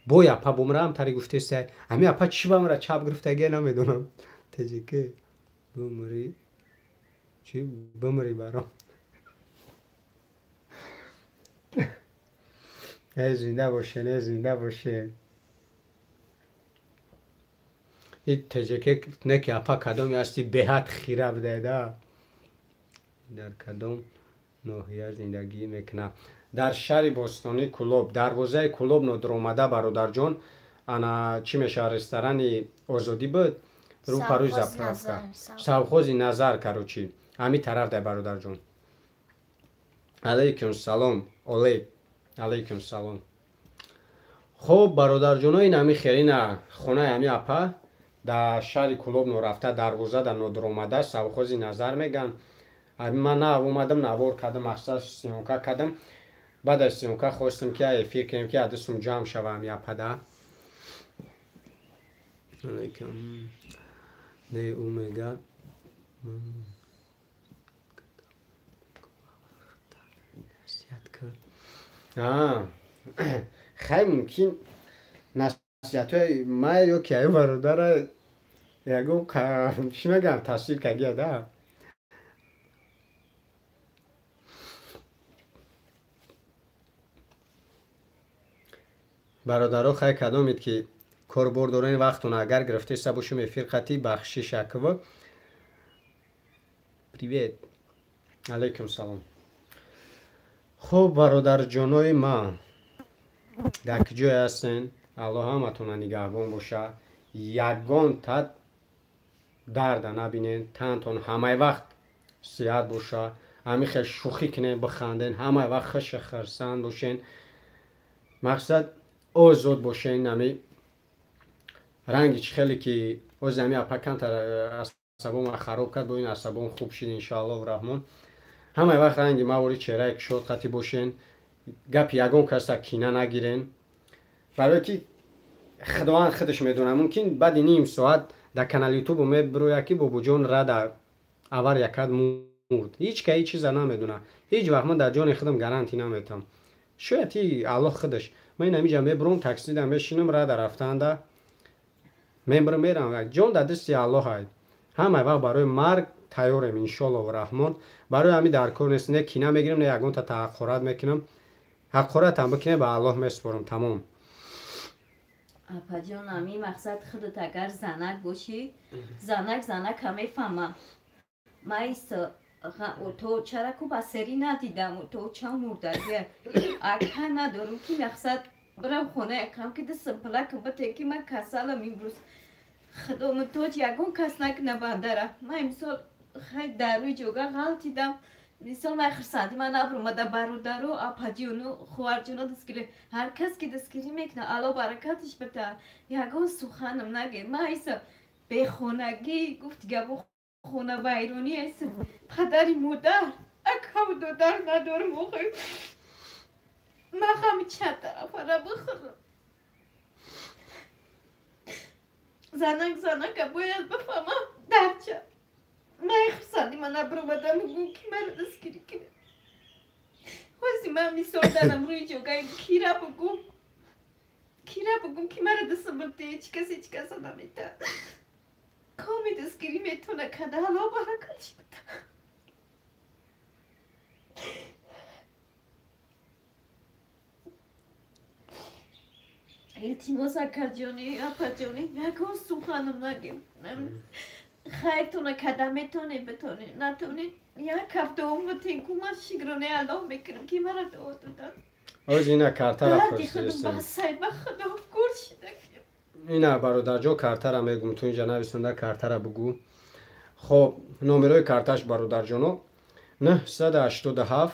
Бой апа бумрам тари гуфтеста. Ҳамин апа чӣ ба мара чап гирифтагия намедонам. Теҷике бумри чӣ бумри баром. Э зинда бошен, э зинда бошен. И теҷеке не ки апа кадоме ҳасти, беҳад хира будайда. Дар кадом ноҳия зиндагӣ мекунад? Дар шаҳри бостонии Кӯлоб, дарвозаи Кӯлоб нодуромада, бародарҷон, ана чӣ мешавад, ресторани Озодӣ буд, рӯ парӯи заправка. Совхози Назар, короче. Ҳамин тараф дай, бародарҷон. Алайкум салом, Олег. Алайкум салом. Хоб, бародарҷоно, ин ҳамин хелина хонаи ҳамин апа дар шаҳри Кӯлоб норафта, дарвоза дар нодуромада, совхози Назар меган. Ман нав омадам, навор кардам, мақсад съёмка кардам. Баъд аз съёмка хостам ки эфир кунем, ки адасум ҷамъ шава ҳамин апада. Алайкум. Не, ӯ мега. Хай, мумкин насиҳатҳои ма ё ки аю бародара ягон чӣ мегӯям, таъсир кардия да. Бародаро, хай, кадомед ки корбор дорен, вақтона агар гирифтеста бошем эфир қатӣ, бахшиш аква. Привет. Алайкум салом. Хуб, бародарҷонои ман, дар куҷое ҳастен, Аллоҳ ҳаматона нигаҳбон боша. Ягон тад дарда набинен, тантон ҳамаи вақт сиҳат боша. Ҳамин хел шӯхӣ кунен, биханден, ҳамаи вақт хушу хурсанд бошен. Мақсад озод бошен. Ҳами ранги чӣ хеле ки ози ҳами апа камтар асабома хароб кард, бо ин асабом хуб шид, иншоаллоҳу раҳмон. Ҳамаи вақт ранги мавори чеҳраи кушод қатӣ бошен. Гапи ягон каса кина нагирен. Барое ки Худованд худаш медонад, мумкин баъди ним соат дар канали Ютуб мебирояд, ки бобоҷон рада авария кард, мурд. Ҳеҷ ка ҳеҷ чиза намедонад. Ҳеҷ вақт ман дар ҷони худам гарантӣ наметавам. Шояд и Аллоҳ худаш. Ман ин ҳамиҷа мебурам, таксида мешинам, рада рафтанда мебурам, мерам. Ҷон дар дасти Аллоҳ ай. Ҳамаи вақт барои марг тайёрем, иншоаллоҳу раҳмон. Барои ҳамин дар кор нест, не кина мегирам, не ягонта таҳаққурат мекунам. Ҳаққуратам бикунем, ба Аллоҳ месупорам, тамом. Апаҷон, ҳамин мақсад худат агар занак бошӣ, занак занака мефаҳма. Ма то чараку ба серӣ надидам, то ча мурдагия. Ака надорам ки мақсад бирам хонаи акам, ки дастам пилакам бите, ки ман касалам имрӯз. Худо муҳтоҷ ягон кас накуна бандара. Ман имсол хай дар рӯи ҷога ғалтидам. Мисол ман хурсандӣ ман набуромада, бародару апаҷону хоҳарҷоно дастгирӣ. Ҳар кас ки дастгирӣ мекунад, Алло баракатиш бита. Ягон суханам наге. Ман иса бехонагӣ, гуфти гапо, хонавайронӣ айса, падари модар, акаву додар надорам охир. Ман ҳами чанд тарафара бихӯрам. Занак занака бояд бифаҳмам дарча. Ман хурсандӣ ман набуромадам, гум ки маро дастгирӣ кунад. Ҳози ман мисол дарам рӯи ҷогаи, кира бугум? Кира бугум, ки маро дастам бирде, ҳеҷ кас ҳеҷ каса наметавад. Коми дастгирӣ метавона када, Алло баракатиш бита. Илтимос, акаҷони, апаҷони, ягон суханам нагем. Хайртона када метонед, битонед, натонед, як ҳафта омадем ку, ман шукронаи Аллоҳ мекунам, ки маро дуо доданд. Оз ина картара Дарди худам пурсидистем. басай, ба Худо гур шида. Ина бародарҷо, картара мегум, ту инҷа нависонда, картара бугӯ. Хоб, номерои карташ, бародарҷоно, 987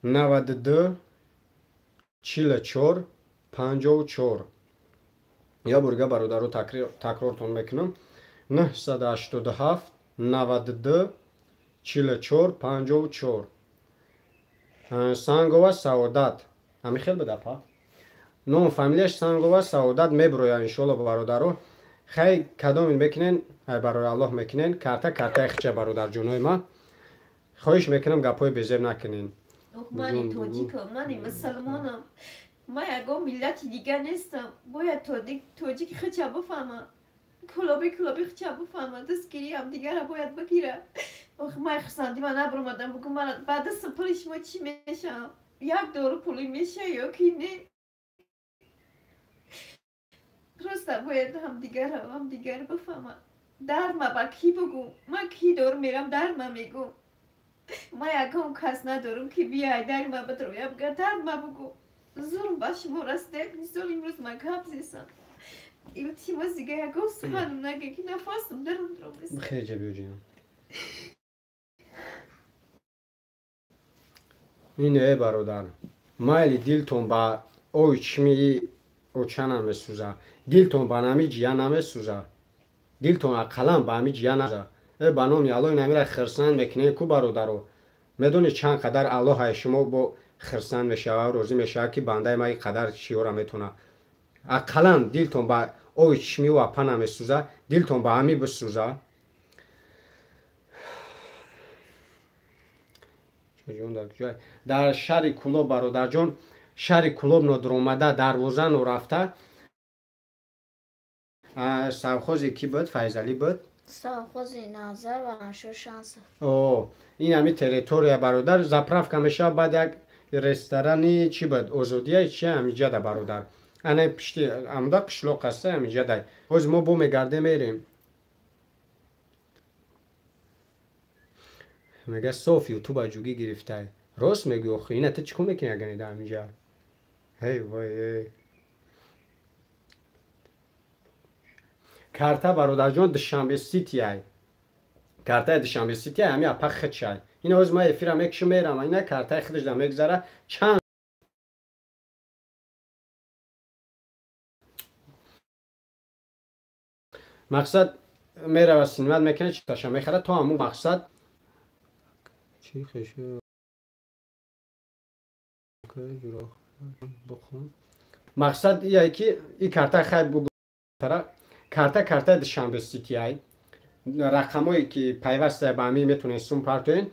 92 44 54. Я бурга, бародаро, такрортон мекунам: 987 92 44 54. Сангова Саодат. Ҳами хел буда па? Ном фамилияш Сангова Саодат меброя иншоалло бародаро. Хай кадомин мекунен, барои Аллоҳ мекунен, карта картаи хича бародарҷонои ма. Хоҳиш мекунам гапҳои безеб накунен. Мани тоҷикам, мани мусалмонам. Ман ягон миллати дигар нестам. Бояд тоҷики хича бифаҳма. Кулоби кулоби хича бифаҳма. Дастгириам дигара бояд бигира. Ох, ман хурсандӣ ман набаромадам. Бугу ман ба дастам пули шумо чӣ мешавам? Як дору пули меша ё ки не? Просто бояд ҳамдигара ҳамдигар бифаҳма. Дарма ба кӣ бугум? Ман кӣ дору мерам дарма мегум. Ман ягон кас надорам ки бияй дарма бидроя бига дарма бугу. Зулм ба шумо расида, мисол имрӯз ман гап зесам. Илтимос дига ягон суханам нагӯ ки нафасам дарум дромест. Хеле биёҷинам. Ин э бародар, майли дилтон ба ои чишми оча намесӯза, дилтон ба нами ҷия намесӯза, дилтон ақаллан ба ҳами ҷия намесӯза. Э ба номи Аллоҳ инамира хирсанд мекунед ку бародаро. Медонед чанд қадар Аллоҳ ай шумо бо хирсанд мешавад, розӣ мешавад ки бандаи ма ин қадар чиёра метавона. Ақаллан дилтон ба ои чишми ӯ апа намесӯза, дилтон ба ҳами бисӯза. Дар шаҳри Кулоб бародарҷон, шаҳри Кулоб нодуромада дарвоза норафта совхози ки буд? Файзалӣ буд? Совхози Назар ва Аншур Шансов. О, ин ҳами территория бародар, заправка мешавад, баъд як ресторани чӣ буд? Озодия чи ҳамиҷада бародар. Ана пишти амда қишлоқ аст, ҳамиҷада. Ҳоз мо бо мегардем мерем. Мега соф ютуба ҷугӣ гирифтай. Рост мегӯй охи, ина ту чӣ кор мекунӣ агар дар ҳамиҷа? Ҳей вой эй. Карта бародарҷон Душанбе Сити ай. Картаи Душанбе Сити ай, ҳами апа хичай. Ина ҳоз ман эфира мекушам мерам, ина картаи худаш да мегузара. Чанд мақсад мерава синимат мекунад, читаша мехарад то ҳамун мақсад чӣ хешу мақсад ие ки и карта хай бугара. Карта картаи Душанбе Сити ай. Рақамое ки пайваста ба ҳамин метавонед сум партоен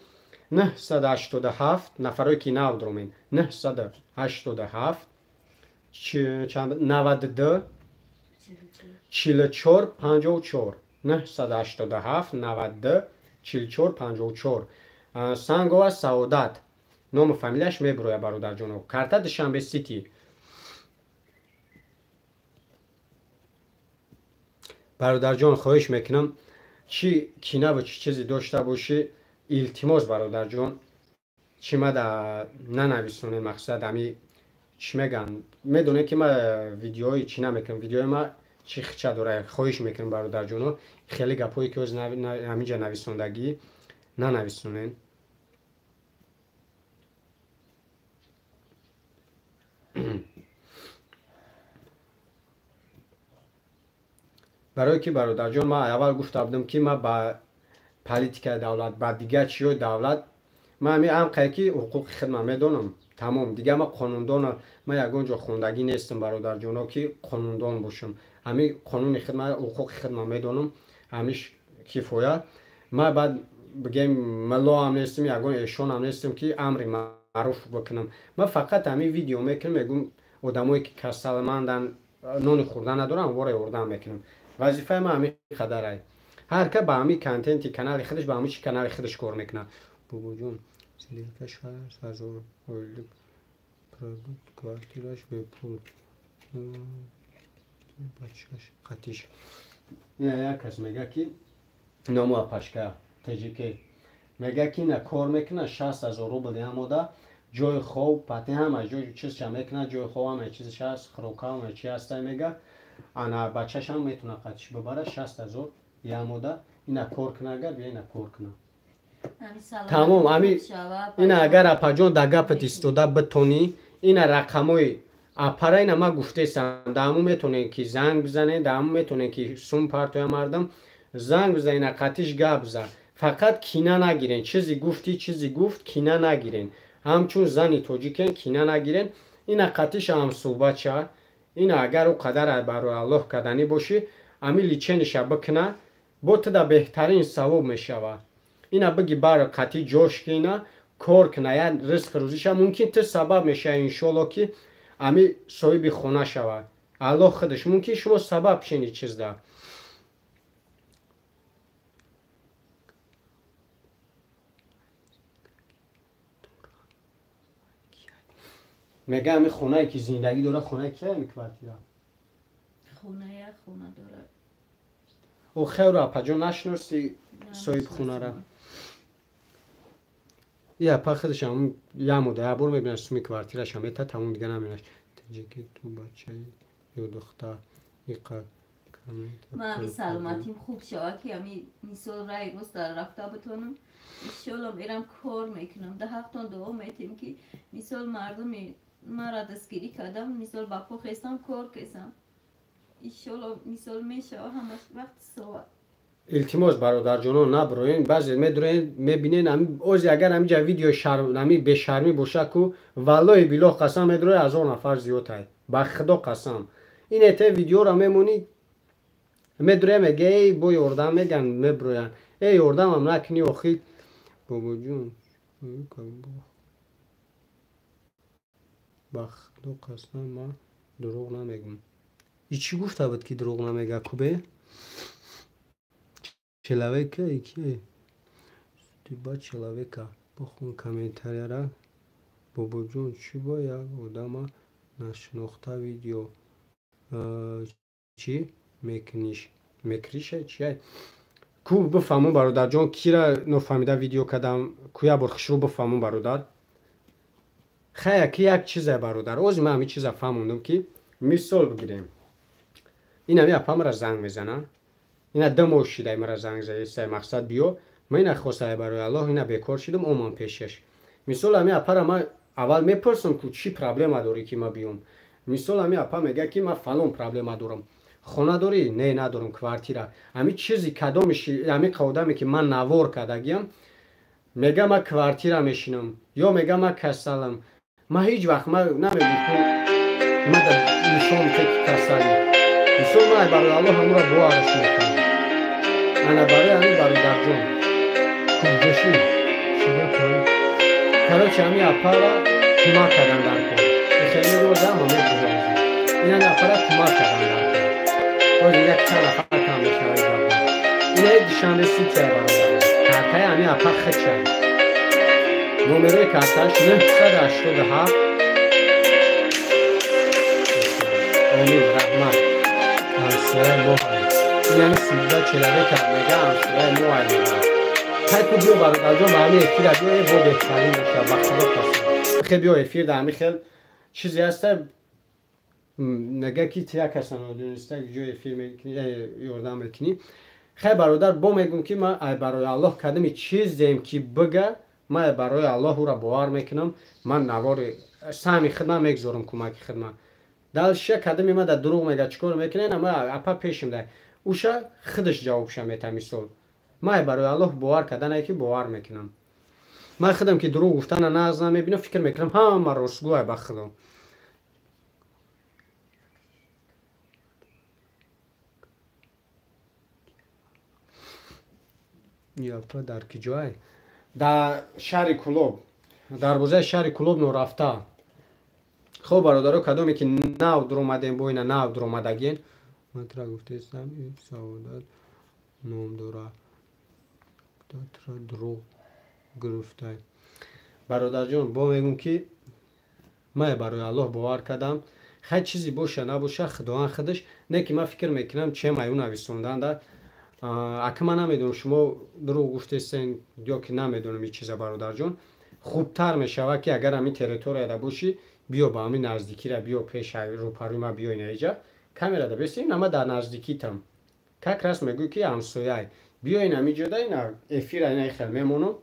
987 нафарое ки нав дромен 987 92 44 54 987 92 44 54. Сангова Саодат ному фамилияш меброя бародарҷоно. Карта Душанбе Сити. Бародарҷон хоҳиш мекунам чӣ кинаву чӣ чизе дошта бошӣ, илтимос бародарҷон, чӣ мада нанависонед. Мақсад ҳами чӣ мегӯям, медонед ки ма видеои чӣ намекунам, видеои ма чӣ хича дора. Хоҳиш мекунам бародарҷоно, хеле гапҳое ки ҳоз ҳаминҷа нависондагӣ нанависонед. Барое ки бародарҷон, ман аввал гуфта будам ки ман ба политикаи давлат, ба дигар чиёи давлат, ман ҳамин амқае ки ҳуқуқи хидмат медонам, тамом. Дигар ман қонундон, ман ягон ҷо хондагӣ нестам бародарҷоно ки қонундон бошам. Ҳамин қонуни хидмат, ҳуқуқи хидмат медонам, ҳамиш кифоя. Ман баъд бигем миллоам нестам, ягон эшонам нестам ки амри маъруф бикунам. Ман фақат ҳамин видео мекунам, мегӯм одамое ки касалманданд, нони хӯрдан надоранд, вора ёрдам мекунам. Вазифаи ман ҳамин қадарай. Ҳар ка ба ҳамин контенти канали худаш, ба ҳамин чи канали худаш кор мекунад. Бобоҷон, сделка 60 000 ойлик, продукт, квартираш бепул, бачаш қатиш. Ина як кас мега ки ному апашка ТЖК мега ки ина кор мекунад 60 000 рубл ямода, ҷои хоб, пати ҳама ҷои чизша мекунад, ҷои хоб ҳама чизша ҳаст, хӯрока ҳама чи ҳастай мега. Ана бачашам метавона қатиш бибара 60 000 ямода, ина кор куна, агар бия ина кор куна. Тамом, ами ина агар апаҷон да гапат истода битонӣ, ина рақамои апара ина ман гуфтесам, даҳаму метавонед ки занг бизанед, даҳаму метавонед ки сум партоя мардам, занг бизан, ина қатиш гап зан. Фақат кина нагирен, чизи гуфтӣ, чизи гуфт, кина нагирен. Ҳамчун зани тоҷикен кина нагирен. Ина қатиша ҳамсӯҳбат ша. Ина агар ӯ қадар барои Аллоҳ каданӣ бошӣ, ами личениша бикна, бо туда беҳтарин савоб мешава. Ина биги бар қати ҷош кина, кор кина, я ризқ рӯзиша мумкин ту сабаб мешава иншоалло ки ами соҳиби хона шава. Аллоҳ худаш мумкин шумо сабаб шени чизда. Мега ами хонае ки зиндагӣ дора, хонаи кия ами квартира? Хона як хона дора. О хевро апаҷон нашиноси соҳиб хонара? И апа худаш ам ямуда як бор мебинаш суми квартираша мета тамом дига намебинаш. Таҷики ту бачаи ё духтар иқа ман ами саломатим хуб шава ки ами мисол рай рост дар рафта битонам. Иншоалло мерам кор мекунам. Да ҳақтон дуо метем ки мисол мардуми мара дастгирӣ кардам, мисол ба по хестам, кор кесам. Иншоалло мисол мешава ҳамаш вақт сова. Илтимос бародарҷонон наброен, баъзе медроен мебинен ози агар ҳамиҷа видео ами бешармӣ боша ку валлоҳи билоҳ қасам медрои 1000 нафар зиёд ай. Ба худо қасам. Ин эте видеоро мемонӣ медроя мега эй бо ёрдам меган меброян. Эй ёрдамам накунӣ охи бобоҷон. Ба худо қасам ман дурӯғ намегӯм. И чӣ гуфта буд ки дурӯғ намега кубе? Человека и ки? Судьба человека. Бихон комментарияра. Бобоҷон чӣ бо як одама нашинохта видео чӣ мекуниш? Мекриша чия? Ку бифаҳмон бародарҷон кира нофаҳмида видео кардам, ку як бор хушрӯ бифаҳмон бародар. Хая ки як чизе бародар. Ози ман ҳамин чиза фаҳмондам ки мисол бигирем. Ин ҳами апа мара занг мезана. Ина ду моҳ шидай мара занг заесай мақсад биё. Ман ина хостае барои Аллоҳ ина бекор шидам омам пешаш. Мисол ҳами апара ман аввал мепурсам ку чӣ проблема дорӣ ки ман биём. Мисол ҳами апа мега ки ман фалон проблема дорам. Хона дорӣ? Не, надорам, квартира. Ҳами чизи кадомиш ҳами одаме ки ман навор кардагиам мега ман квартира мешинам ё мега ман касалам. Ман ҳеҷ вақт ман намегӯм ку ман нишон ки касалӣ. Мисол ман барои Аллоҳ ҳамуро бовараш мекунам. Ана барои ҳамин бародарҷон куҷошӣ короче ҳами апара кӯмак кардан дар кор. Хеле розам ҳаме куҷози. Ин апара кӯмак кардан дар кор. Боз як чанд нафар кам мешавад. Ина Душанбе Сити бародар. Картаи ҳами апа хича. Номерои карташ 987. Омин раҳмат. Ҳамсояи мо ин ҳами судьба человека мега ҳамсояи мо ай мега. Хай ку биё бародарҷон ба ҳами эфира биё бо беҳтарин мешава ба худо қасам. Хе биё эфир да ҳами хел чизе ҳаста мега ки тия каса нодониста ҷо эфир мекунӣ ёрдам мекунӣ. Хай бародар бо мегӯм ки ман ай барои Аллоҳ кадами чизем ки бига ман ай барои Аллоҳ ӯра бовар мекунам. Ман навори саҳми хидмат мегузорам кӯмаки хидмат. Далша кадами ма да дурӯғ мега чӣ кор мекунед ама апа пешим да. Уша худаш ҷавобша мета мисол. Ман барои Аллоҳ бовар карданае ки бовар мекунам. Ман худам ки дурӯғ гуфтана нағз намебинам, фикр мекунам ҳама ростгӯ ба худо. Апа дар ки ҷой? Дар шаҳри Кулоб. Дарвозаи шаҳри Кулоб норафта. Хоб бародаро кадоме ки нав дуромадем бо ина нав дуромадагин. Ман тра гуфтаистам ин саодат ном дора. Тра дурӯғ гирифтай. Бародарҷон бо мегӯм ки ман барои Аллоҳ бовар кардам. Хай чизе боша набоша худованд худаш не ки ман фикр мекунам чем аю нависонданда. Ака ман намедонам шумо дурӯғ гуфтестен ё ки намедонам ин чиза бародарҷон. Хубтар мешавад ки агар ҳамин территорияда бошӣ биё ба ҳамин наздикира биё пеш рӯпарӯи ман биё ина иҷа камерада беси ин ама дар наздикитам. Как раз мегӯй ки ҳамсояй. Биё ин ҳамин ҷода ина эфира ина хел мемонам.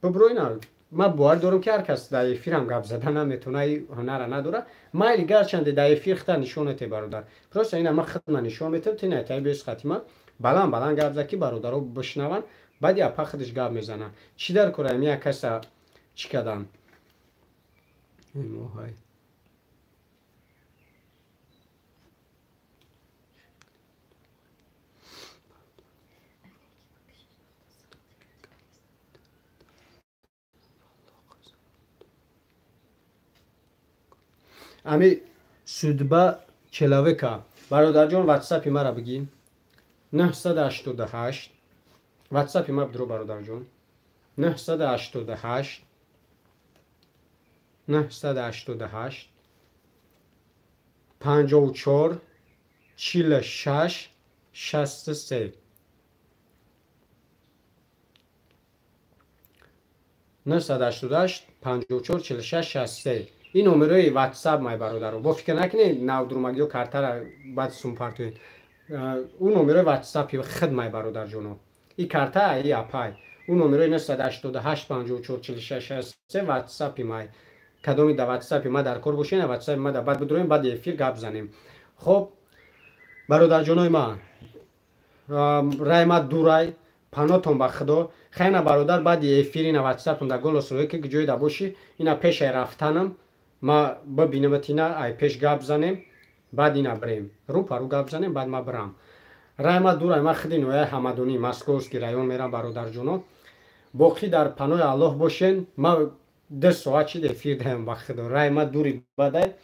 Бибро ина ман бовар дорам ки ҳар кас дар эфирам гап зада наметавона, ин ҳунара надора. Майли гарчанде дар эфир худта нишон мете бародар. Просто ина ман худма нишон метам, ту ина таи бес хатима баланд баланд гап зад ки бародаро бишнаванд, баъди апа худаш гап мезанад. Чӣ дар кора ами як каса чӣ кардам? Моҳай. Ами судьба человека. Бародарҷон, ватсапи мара бигӣ. 988 ватсапи ма бидро бародарҷон. 988 988 54 46 63 988 54 46 63. Ин номерои ватсап май бародаро. Бо фикр накунед навдурмагиё картара баъд сум партоед. Ӯ номерои ватсапи худ май бародарҷоно. И карта и апай. Ӯ номерои 988 54 46 63 ватсапи май. Кадоми да ватсапи ма дар кор бошед, ватсапи ма да баъд бидроем, баъд эфир гап занем. Хоб бародарҷонои ма, рай ма дурай, панотон ба худо. Хайна бародар, баъди эфир ина ватсаптон да голос рӯе ки ҷое да бошӣ, ина пешай рафтанам ма бибинамат, ина ай пеш гап занем, баъд ина бирем рӯ па рӯ гап занем, баъд ма бирам. Рай ма дурай, ма худи нояи Ҳамадонӣ, Московский район мерам бародарҷоно. Боқӣ дар панои Аллоҳ бошен. Ма 2 соат шид эфир даем ба худо. Рай ма дури бадай.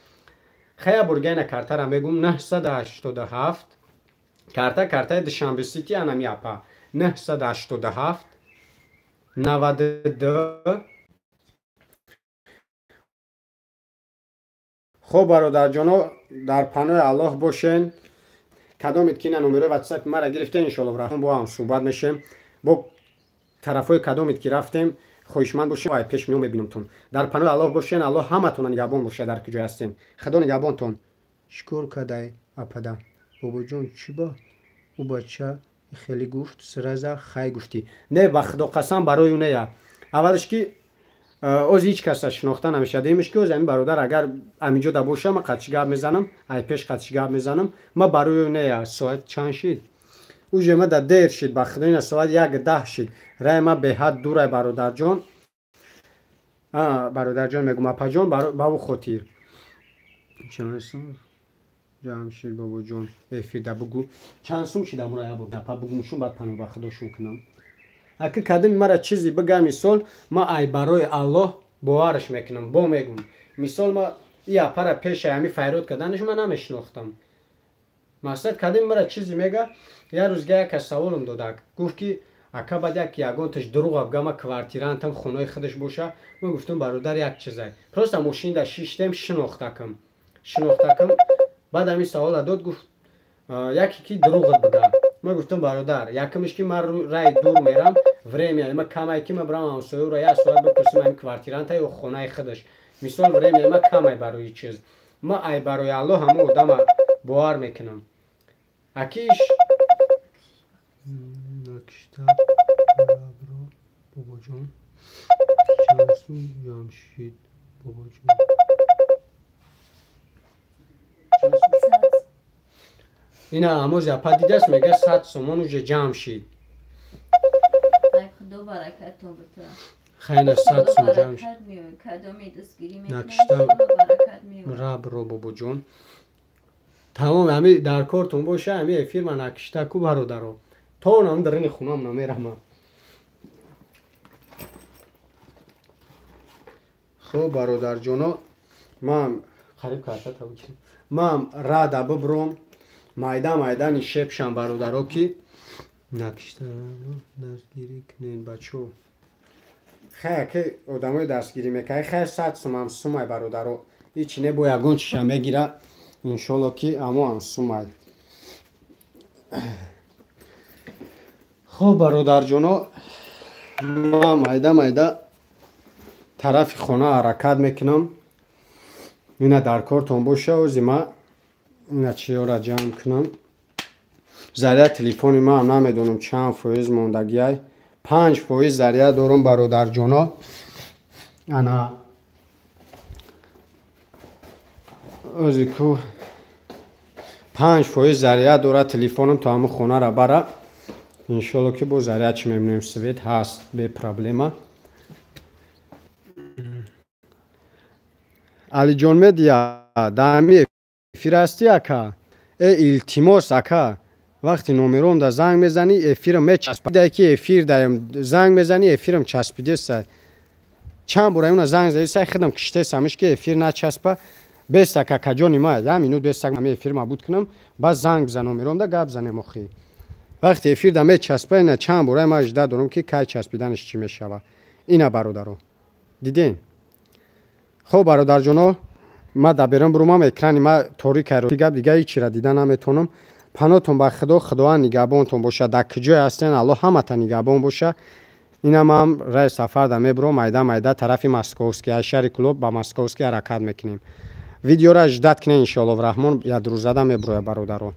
Хая бургайна картара мегум 987 карта, картаи Душанбе Сити анами апа 987 92. Хоб бародарҷоно, дар панои Аллоҳ бошен. Кадомед ки ина номерои ватсапи мара гирифтен, иншоалло рафтем бо ҳам суҳбат мешем. Бо тарафҳои кадомед ки рафтем, хоҳишманд бошем, ай пеш меом мебинамтон. Дар панои Аллоҳ бошен, Аллоҳ ҳаматона нигаҳбон бошад дар куҷое ҳастем. Худо нигаҳбонтон. Чикор кадай апада? Бобоҷон, чӣ ба ӯ бача хеле гуфт, сразу хай гуфтӣ. Не, ба худо қасам барои ӯ нея. Аввалаш ки оз ҳеҷ каса шинохта намешавад. Дуюмаш ки оз ҳамин бародар агар ҳаминҷо да боша, ман қадши гап мезанам, ай пеш қадши гап мезанам. Ма барои ӯ нея. Соат чанд шид? Уже ма да дер шид, ба худо ина соат 1:10 шид. Рай ма беҳад дурай бародарҷон. Бародарҷон мегум, апаҷон, ба ӯ хотир. Чанд сум ҷамшид бобоҷон эфир да бугу. Чанд сум шид амура я бо апа бугумшун, баъд паноҳ ба худо шун кунам. Аки кадами мара чизи бигам, мисол ма ай барои Аллоҳ боварш мекунам, бо мегум. Мисол ма и апара пешай ҳами файрод карданаш ма намешинохтам. Мақсад кадами мара чизи мега, як рӯзга як кас саволам додак. Гуфт ки ака баъд як ягонташ дурӯғ абга, ма квартирантам, хонаи худаш боша. Ма гуфтам бародар як чизай. Просто мошинда шиштем, шинохтакам. Шинохтакам. Баъд ҳамин савола дод, гуфт яке ки дурӯғат бигам. Ма гуфтам бародар, якумш ки ман рай дур мерам, время ма камай ки ма бирам ҳамсояро як соат бипурсим ҳамин квартиранта ё хонаи худаш. Мисол время ма камай барои чиз. Ма ай барои Аллоҳ ҳамон одама бовар мекунам. Акиш накишта бро бобоҷон. Чанд сум ҷамшид бобоҷон? Ина амози апа дидаст, мега 100 сомон уже ҷамъ шид. Худо баракатон бита. Хайна 100 сом ҷамъ шид. Накишта рабро бобоҷон. Тамом ҳами дар кортон боша, ҳами эфир ма накишта ку бародаро. То нам дарини хунам намерама. Хуб бародарҷоно, ман қариб карта табуким. Ман рада бибром, майда майда нишепшам бародаро ки накишта дастгирӣ кунед бачо. Хай ки одамои дастгирӣ мекунад, хай 100 сумам сумай бародаро. Ҳеч не бо ягон чиша мегира, иншолло ки амо ам сумай. Хуб бародарҷоно, ман майда майда тарафи хона ҳаракат мекунам. Ина дар кортон боша, ози ма ина чиёра ҷамъ кунам. Заряд телефони ман намедонам чанд фоиз мондагиай. 5% заряд дорам бародарҷоно. Ана ози ку 5% заряд дорад телефонам, то ҳамун хонара бара. Иншолло ки бо заряд чӣ мебинем, свет ҳаст бе проблема. Алиҷон Медиа, даами эфир ҳастӣ, ака? Э, илтимос, ака, вақти номером да занг мезанӣ, эфирам мечаспида, ки эфир даем, занг мезанӣ, эфирам часпидеса. Чанд бора уна занг задисай, худам киштесамиш, ки эфир начаспа. Бестак, акаҷони ма, я минут бестак, ами эфир мабуд кунам, баъд занг бизан номером да, гап занем. Охи, вақти эфир да мечаспа. Ина чанд бора ма жда дорам, ки кай часпиданаш чӣ мешава. Ина, бародаро, дидем. Хоб, бародарҷоно, ма да берун бурумам, экрани ма торикай, гап дига ҳичира дида наметонам. Панотон ба Худо, Худованд нигаҳбонтон боша. Дар куҷое ҳастен, Аллоҳ ҳамата нигаҳбон боша. Ина ман раи сафар да мебурам, майда майда тарафи Московский, аз шаҳри Кӯлоб ба Московский ҳаракат мекунем. Видеора ждать кунед, иншоаллоҳ раҳмон, як рӯзада мебуроя, бародаро.